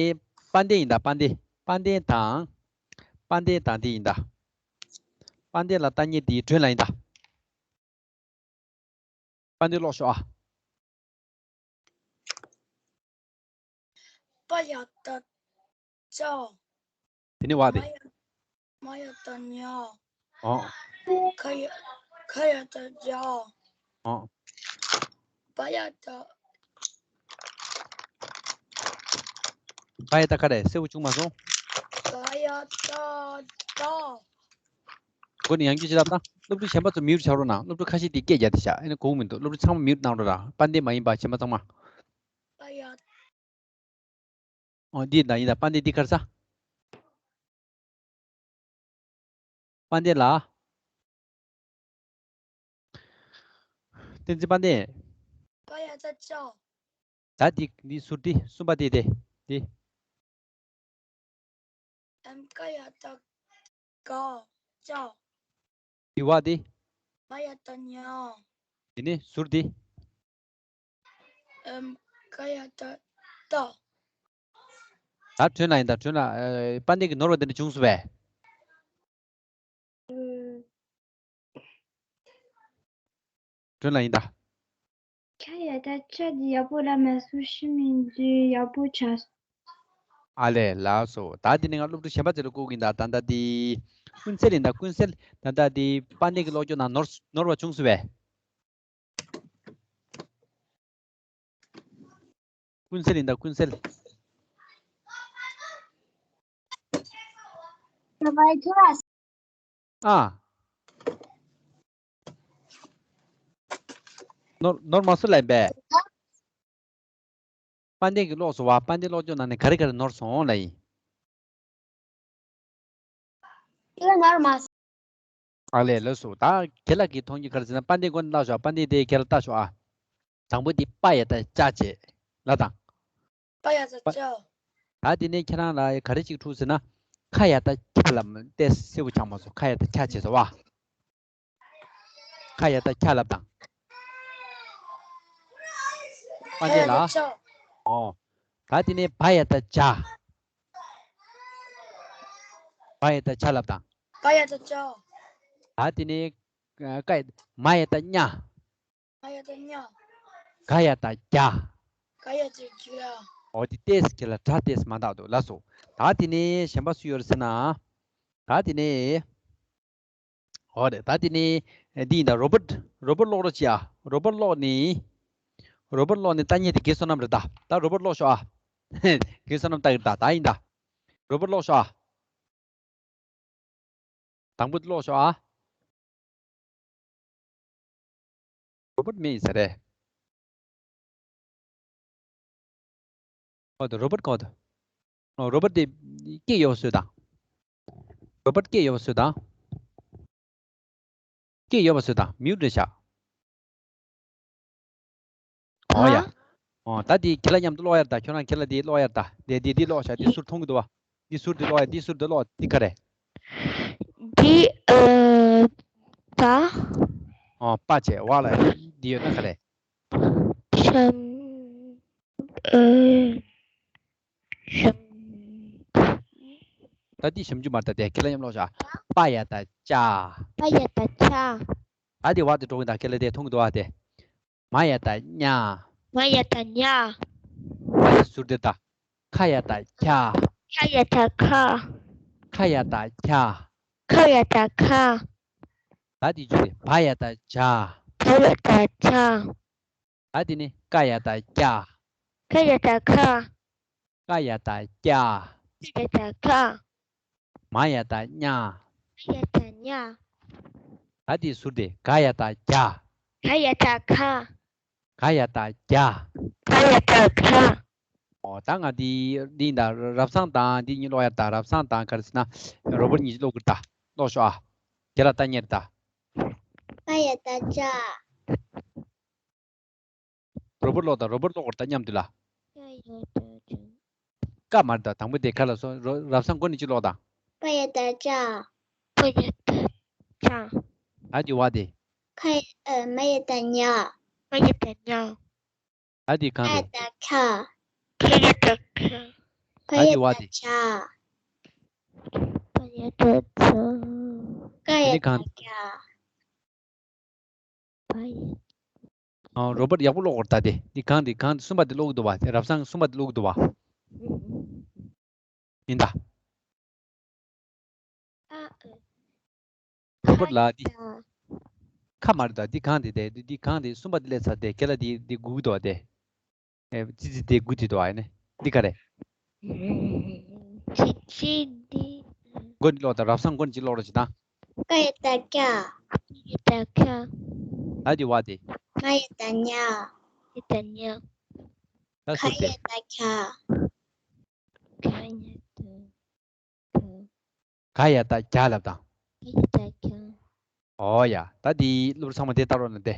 པ་འདེ་ཡིན་ད། པ་འདེ། པ་འདེ་དང་། པ་འདེ་དང་འདི་ཡིན་ད། པ་འདེ་ལ་ལྟ་ཉེ་འདི་སྒྲོན་ལ་ཡིན་ད། པ་འདེ་ཀློག་ཤོག་ཨ། པ་ཡ་ད་ཅ། དེ་ནས་བ་དེ། མ་ཡ་མ་ཡ་ད་ཉ། ཨོ། ཁ་ཡ་ཁ་ཡ་ད་ཇ། ཨོ། བ་ཡ་ད། བ་ཡ་ད་ག་རེ་གསལ་པོ་བྱུང་མ་སོང་། བ་ཡ་ད་ད། སྒོ་ནས་ཡང་བསྐྱར་ཅིག་ལབ་ན། སློབ་ཕྲུག་གཞན་པ་ཚོ་མིའུར་ཆགས་རོགས་གནང་། སློབ་ཕྲུག་ཁ་ཤས་དེ་སྐད་རྒྱག་དེ་ཤག་ཨེ་ནི་གོ་གི་མི་འདུག་སློབ་ཕྲུག་ཚང་མ་མིའུར་གནང་རོགས་ར། པ་འདེ་མ་ཡིན་པ་གཞན་པ་ཚང་མ། པ་ཡ། ཨོ་འདི་ད་ཡིན་ད། པ་འདེ་འདི་ག་རེ་ཟ། པ་འདེ་ལ། བསྟན་འཛིན་པ་འདེ། པ་ཡ་ད་ཅ། ད་འདི་འདི་ཟུར་འདི་གསུམ་པ་འདི་དེ་འདི། ཨམ་ཀ་ཡ་ད་ག་ཅ། འདི་བ་འདི། མ་ཡ་ད་ཉ། འདི་ནི་ཟུར་འདི། ཨམ་ཀ་ཡ་ད་ད། ད་སྒྲོན་ལ་ཡིན་ད། སྒྲོན་ལ། ཨ། པ་འདེ་གི་ནོར་བ་འདི་འདྲ་བྱུང་སོང་བས། སྒྲོན་ལ་ཡིན་ད། ཁ་ཡ་ད་ཅ་འདི་ཡག་པོ་ལབ་མ་སོང་། ཤི་མིན་འདི་ཡག་པོ་ཆགས། ཨ་ལས། ལགས་སོ། ད་འདི་ནི་ང་སློབ་ཕྲུག་གཞན་པ་ཚོ་ལ་བསྐུར་གི་ཡིན་ད། ད་ད་འདི་ཀུན་གསལ་ཡིན་ད། ཀུན་གསལ། ད་ད་འདི་པ་འདེ་གི་ཀློག་སྐྱོར་ནང་ནོར་ནོར་བ་བྱུང་སོང་བས། ཀུན་གསལ་ཡིན་ད། ཀུན་གསལ། ཨ། ནོར་ནོར་མ་སོང་ལབ་པས། པ་འདེ་གི་ཀློག་སོང་བ། པ་འདེ་ཀློག་སྐྱོར་ནང་ནས་ག་རེ་ག་རེ་ནོར་སོང་ལབ་ཡིན། དེ་ལ་ནོར་མ་སོང་། ཨ་ལས། ལགས་སོ། ད་ཁྱེད་ལ་གི་མཐོང་རྒྱུ་ག་རེ་ཟེར་ན། པ་འདེ་མགོ་ནས་བཀླགས་ཤོག་པ་འདེ་དེ་ཁྱེད་ལ་ལྟ་ཤོག་ཨ། དང་པོ་འདི་པ་ཡ་ད་ཅ་བྱས་ལབ་དང་། པ་ཡ་ད་པ་ཅ། ད་དེ་ནས་ཁྱེད་རང་ལ་ག་རེ་ཅིག་འཁྲུག་ཟེར་ན། ཁ་ཡ་ད་ཁྱ་ལབ་ཏེ་གསལ་པོ་ཆགས་མ་སོང་། ཁ་ཡ་ད་ཁྱ་བྱས་སོང་བ། ཁ་ཡ་ད་ཁྱ་ལབ་དང་། པ་འདེ་ལ། ཨོ། ད་དེ་ནས་བ་ཡ་ད་བྱ། བ་ཡ་ད་བྱ་ལབ་དང་། བ་ཡ་ད་བྱ། ད་དེ་ནས་ཀ་ཡ། མ་ཡ་ད་མྱ། མ་ཡ་ད་མྱ། ག་ཡ་ད་གྱ། ག་ཡ་ད་གྱ། ཨོ་དེ་ཏོག་ཙམ་ཁྱེད་ལ་སྒྲ་ཏོག་ཙམ་མ་འདང་འདུག་ལགས་སོ། ད་དེ་ནས་གཞན་པ་སུ་ཡོད་རེད་ཟེར་ན། ད་དེ་ནས། ཨོ་རེད། ད་དེ་ནས་འདི་ཡིན་ད། རོ་བར་ཊི། རོ་བར་ཊི་ཀློག་རོགས་གྱིས་ཨ། རོ་བར་ཊི་ཀློག་ནི། རོ་བར་ཊི་ཀློག་ནི་ལྟ་ཉན་དེ་དགེ་བསོད་ནམས་རེད་ད། ད་རོ་བར་ཊི་ཀློག་ཤོག་ཨ། དགེ་བསོད་ནམས་ལྟ་གི་རེད་ད། ད་ཡིན་ད། རོ་བར་ཊི་ཀློག་ཤོག་ཨ། དང་པོ་དེ་ཀློག་ཤོག་ཨ། རོ་བར་ཊི་མེད་ཡིན་ས་རེད། ཨོ་ད་རོ་བར་ཊི་ཀོ་ད། ཨོ་རོ་བར་ཊི་དེ་སྐད་ཡོད་པ་བཟོས་དང་། རོ་བར་ཊི་སྐད་ཡོད་པ་བཟོས་དང་། སྐད་ཡོད་པ་བཟོས་དང་། མིའུ་ཊི་རེད་ཤག་ཨོ་ཡ། ཨ། ཨོ་ད་དེ་ཁྱེད་ལ་མཉམ་དུ་ཀློག་ཡ་རེད་ད། ཁྱོད་རང་ཁྱེད་ལ་དེ་ཀློག་ཡ་རེད་ད། དེ་དེ་དེ་ཀློག་ཤག་དེ་ཟུར་མཐོང་གི་འདུག་བ། འདི་ཟུར་དེ་ཀློག་ཡ། འདི་ཟུར་དེ་ཀློག་འདི་ག་རེ། འདི་ཨ་པ། ཨོ་པ་བྱས་བ་ལ་འདི་ཡོད་ན་ག་རེ། ཞབས། ཨ། ཞབས། ད་འདི་ཞབས་ཀྱུ་མ་རེད་ད། དེ་ཁྱེད་ལ་མཉམ་ཀློག་ཤག་པ་ཡ་ད་པྱ། པ་ཡ་ད་པྱ། ད་དེ་བ་དེ་འགྲོ་གི་ད། ཁྱེད་ལ་དེ་མཐོང་གི་འདུག་བ་དེ། མ་ཡ་ད་མྱ། མ་ཡ་ད་མྱ། ད་དེ་ཟུར་དེ་ད། ཁ་ཡ་ད་ཁྱ། ཁ་ཡ་ད་ཁ། ཁ་ཡ་ད་ཁྱ། ཁ་ཡ་ད་ཁ། ད་དེ་ཚུར་དེ། བ་ཡ་ད་བྱ། བ་ཡ་ད་བྱ། ད་དེ་ནི་ཀ་ཡ་ད་ཀྱ། ཀ་ཡ་ད་ཀ། ཀ་ཡ་ད་ཀྱ། ཀ་ཡ་ད་ཀ། མ་ཡ་ད་མྱ། མ་ཡ་ད་མྱ། ད་དེ་ཟུར་དེ། ག་ཡ་ད་གྱ། ག་ཡ་ད་ག། ག་ཡ་ད་གྱ། ག་ཡ་ད་ག། ཨོ་ད་ང་འདི་འདི་ཡིན་ད། རབ་བཟང་དང་འདི་གཉིས་ཀློག་ཡ་ད། རབ་བཟང་དང་ག་རེ་ཟེར་ན་རོ་བར་གཉིས་ཀློག་གི་ད། ཀློག་ཤོག་ཨ། ཁྱེད་ལ་ལྟ་ཉན་ད། ག་ཡ་ད་གྱ། རོ་བར་ཀློག་དང་། རོ་བར་ཀློག་དང་མཉམ་དུ་ལ། ཀ་ཡ་ད་གྱ། ཀ་མ་རེད་ད། དང་པོ་དེ་ག་ལ་སོང་། རོ་རབ་བཟང་སྒོ་ནས་གཅིག་ཀློག་དང་། པ་ཡ་ད་པྱ། པ་ཡ་ད་པྱ། ད་འདི་བ་དེ། ཁ་ཡ་ཨ་མ་ཡ་ད་ཉ། མ་ཡ་ད་ཉ། ད་འདི་གང་ཁ་ཡ་དེ། ད་ཁ། ཁ་ཡ་ད་ཁ། ཕ་ཡ་ད་ཕྱ། ཕ་ཡ་ད་ཕྱ། ཀ་ཡ་དེ་ནི་ད་གང་ཀྱ། ཕ་ཡ། ཨ་རོ་པར་ཡག་པོ་ཀློག་དགོས་ད་དེ། འདི་གང་དེ་གང་དེ་གསུམ་པ་དེ་ཀློག་འདུག་བ། དེ་རབ་བྱུང་གསུམ་པ་དེ་ཀློག་འདུག་བ། ཡིན་ད། ཨ་ཨ། རོ་པར་ལ་འདི། ཁ་མ་རེད་ད། འདི་གང་དེ་དེ་འདི་གང་དེ་གསུམ་པ་དེ་སླེབས་ཚར་དེ། ཁྱེད་ལ་འདི་འདི་སྒུག་འདུག་བ་དེ། ཨེ་ཙི་ཙི་དེ་སྒུག་དེ་འདུག་བ། ཡིན་ནི་འདི་ག་རེད། ཙི་ཙི་འདི། མགོ་ནས་ཀློག་དང་། རབ་བྱུང་མགོ་ནས་ཅིག་ཀློག་རོགས་བྱེད་དང་། ཀ་ཡ་ད་ཀྱ། ཡ་ད་ཁ། ད་འདི་བ་དེ། མ་ཡ་ད་ཉ། ཡ་ད་ཉ། ད་ཁ་སུ་དེ། ཡ་ད་ཁྱ། ཁ་ཡ་ད་ཁ། ག་ཡ་ད་གྱ་ལབ་དང་། ཡ་ད་ཁྱ། ཨོ་ཡ། ད་འདི་སློབ་ཕྲུག་ཚང་མ་དེ་ལྟ་རོགས་གནང་དེ།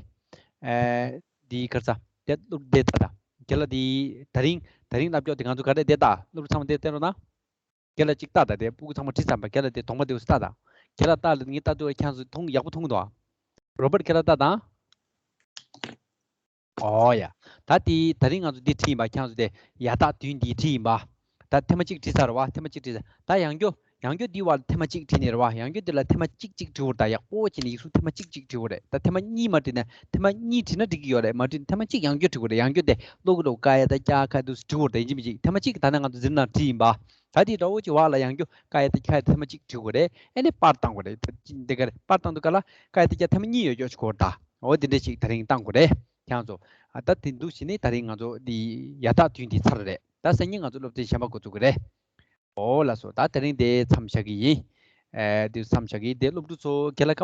ཨེ། འདི་ག་རེ་ཟ། དེ་སློབ་དེ་ལྟ་དང་། ཁྱེད་ལ་འདི་ད་རིང་ད་རིང་བསླབ་ཕྱོགས་དེ་ང་ཚོ་ག་རེ་དེ་ལྟ། སློབ་ཕྲུག་ཚང་མ་དེ་བསྟན་རོགས་གནང་། ཁྱེད་ལ་གཅིག་ལྟ་དང་། དེ་སྤུ་གུ་ཚང་མ་ཁྲིད་ཚར་བ། ཁྱེད་ལ་དེ་གདོང་པ་དེ་ལྟ་དང་། ཁྱེད་ལ་ལྟ་ལ་ངས་ལྟ་དུས་ཁྱེད་ཚོ་མཐོང་ཡག་པོ་མཐོང་འདུག་ཨ། རོ་པར་ཁྱེད་ལ་ལྟ་དང་། ཨོ་ཡ། ད་དེ་ད་རིང་ང་ཚོ་འདི་བྲིས་ཡིན་པ། ཁྱེད་ཚོ་དེ་ཡ་བཏགས་དོན་འདི་བྲིས་ཡིན་པ། ད་ཐེངས་མ་གཅིག་བྲིས་ཚར་བ། ཐེངས་མ་གཅིག་བྲིས་ཚར། ད་ཡང་བསྐྱར་ཡང་བསྐྱར་འདི་བར་ཐེངས་མ་གཅིག་བྲིས་ནས་རེད་བ། ཡང་བསྐྱར་འདི་ལ་ཐེངས་མ་གཅིག་གཅིག་བྲིས་བར། ད་ཡག་པོ་བྱས་ནས་ཡིག་གཟུགས་ཐེངས་མ་གཅིག་གཅིག་བྲིས་བར་རེད། ད་ཐེངས་མ་གཉིས་མ་བྲིས་ན། ཐེངས་མ་གཉིས་བྲིས་ན་འགྲིག་གི་ཡོད་རེད། མ་བྲིས་ན་ཐེངས་མ་གཅིག་ཡང་བསྐྱར་བྲིས་བར་རེད། ཡང་བསྐྱར་དེ་ཀློག་གི་འདུག་ཀ་ཡ་ད་ཀྱ་ཁ་དུ་བྲིས་བར་རེད། ཡིན་གཅིག་མིན་གཅིག་ཐེངས་མ་གཅིག་ད་ནང་ང་ཚོ་འཛིན་ན་བྲིས་ཡིན་པ། ད་དེ་འདྲ་བོ་ཅིག་བར་ལ་ཡང་བསྐྱར་ཀ་ཡ་ད་ཀྱ་ཐེངས་མ་གཅིག་བྲིས་བར་རེད། ཨ་ནི་པར་བཏང་བར་རེད། ད་འདི་ག་རེད། པར་བཏང་དུས་ག་ལ་ཀ་ཡ་ད་ཀྱ་ཐེངས་མ་གཉིས་ཡོད་ཀྱོག་ཅིག་བར་ད། འོ་དེ་འདྲ་ཞིག་ད་རིང་བཏང་དགོས་རེད། ཁྱེད་ཚོ། ཨ་ད་དེ་འདུག་བྱས་ནས་ད་རིང་ང་ཚོ་འདི་ཡ་བཏགས་དོན་འདི་ཚར་རེད། ད་སང་ཉིན་ང་ཚོ་སློབ་ཚན་གཞན་པ་འགོ་འཛུགས་ཀྱི་རེད། འོ་ལགས་སོ། ད་དེ་རིང་དེ་མཚམས་བཞག་གི་ཡིན། ཨེ་དེ་མཚམས་བཞག་གི། དེ་སློབ་ཕྲུག་ཚོ་ཁྱེད་ལ་སྐར་མ།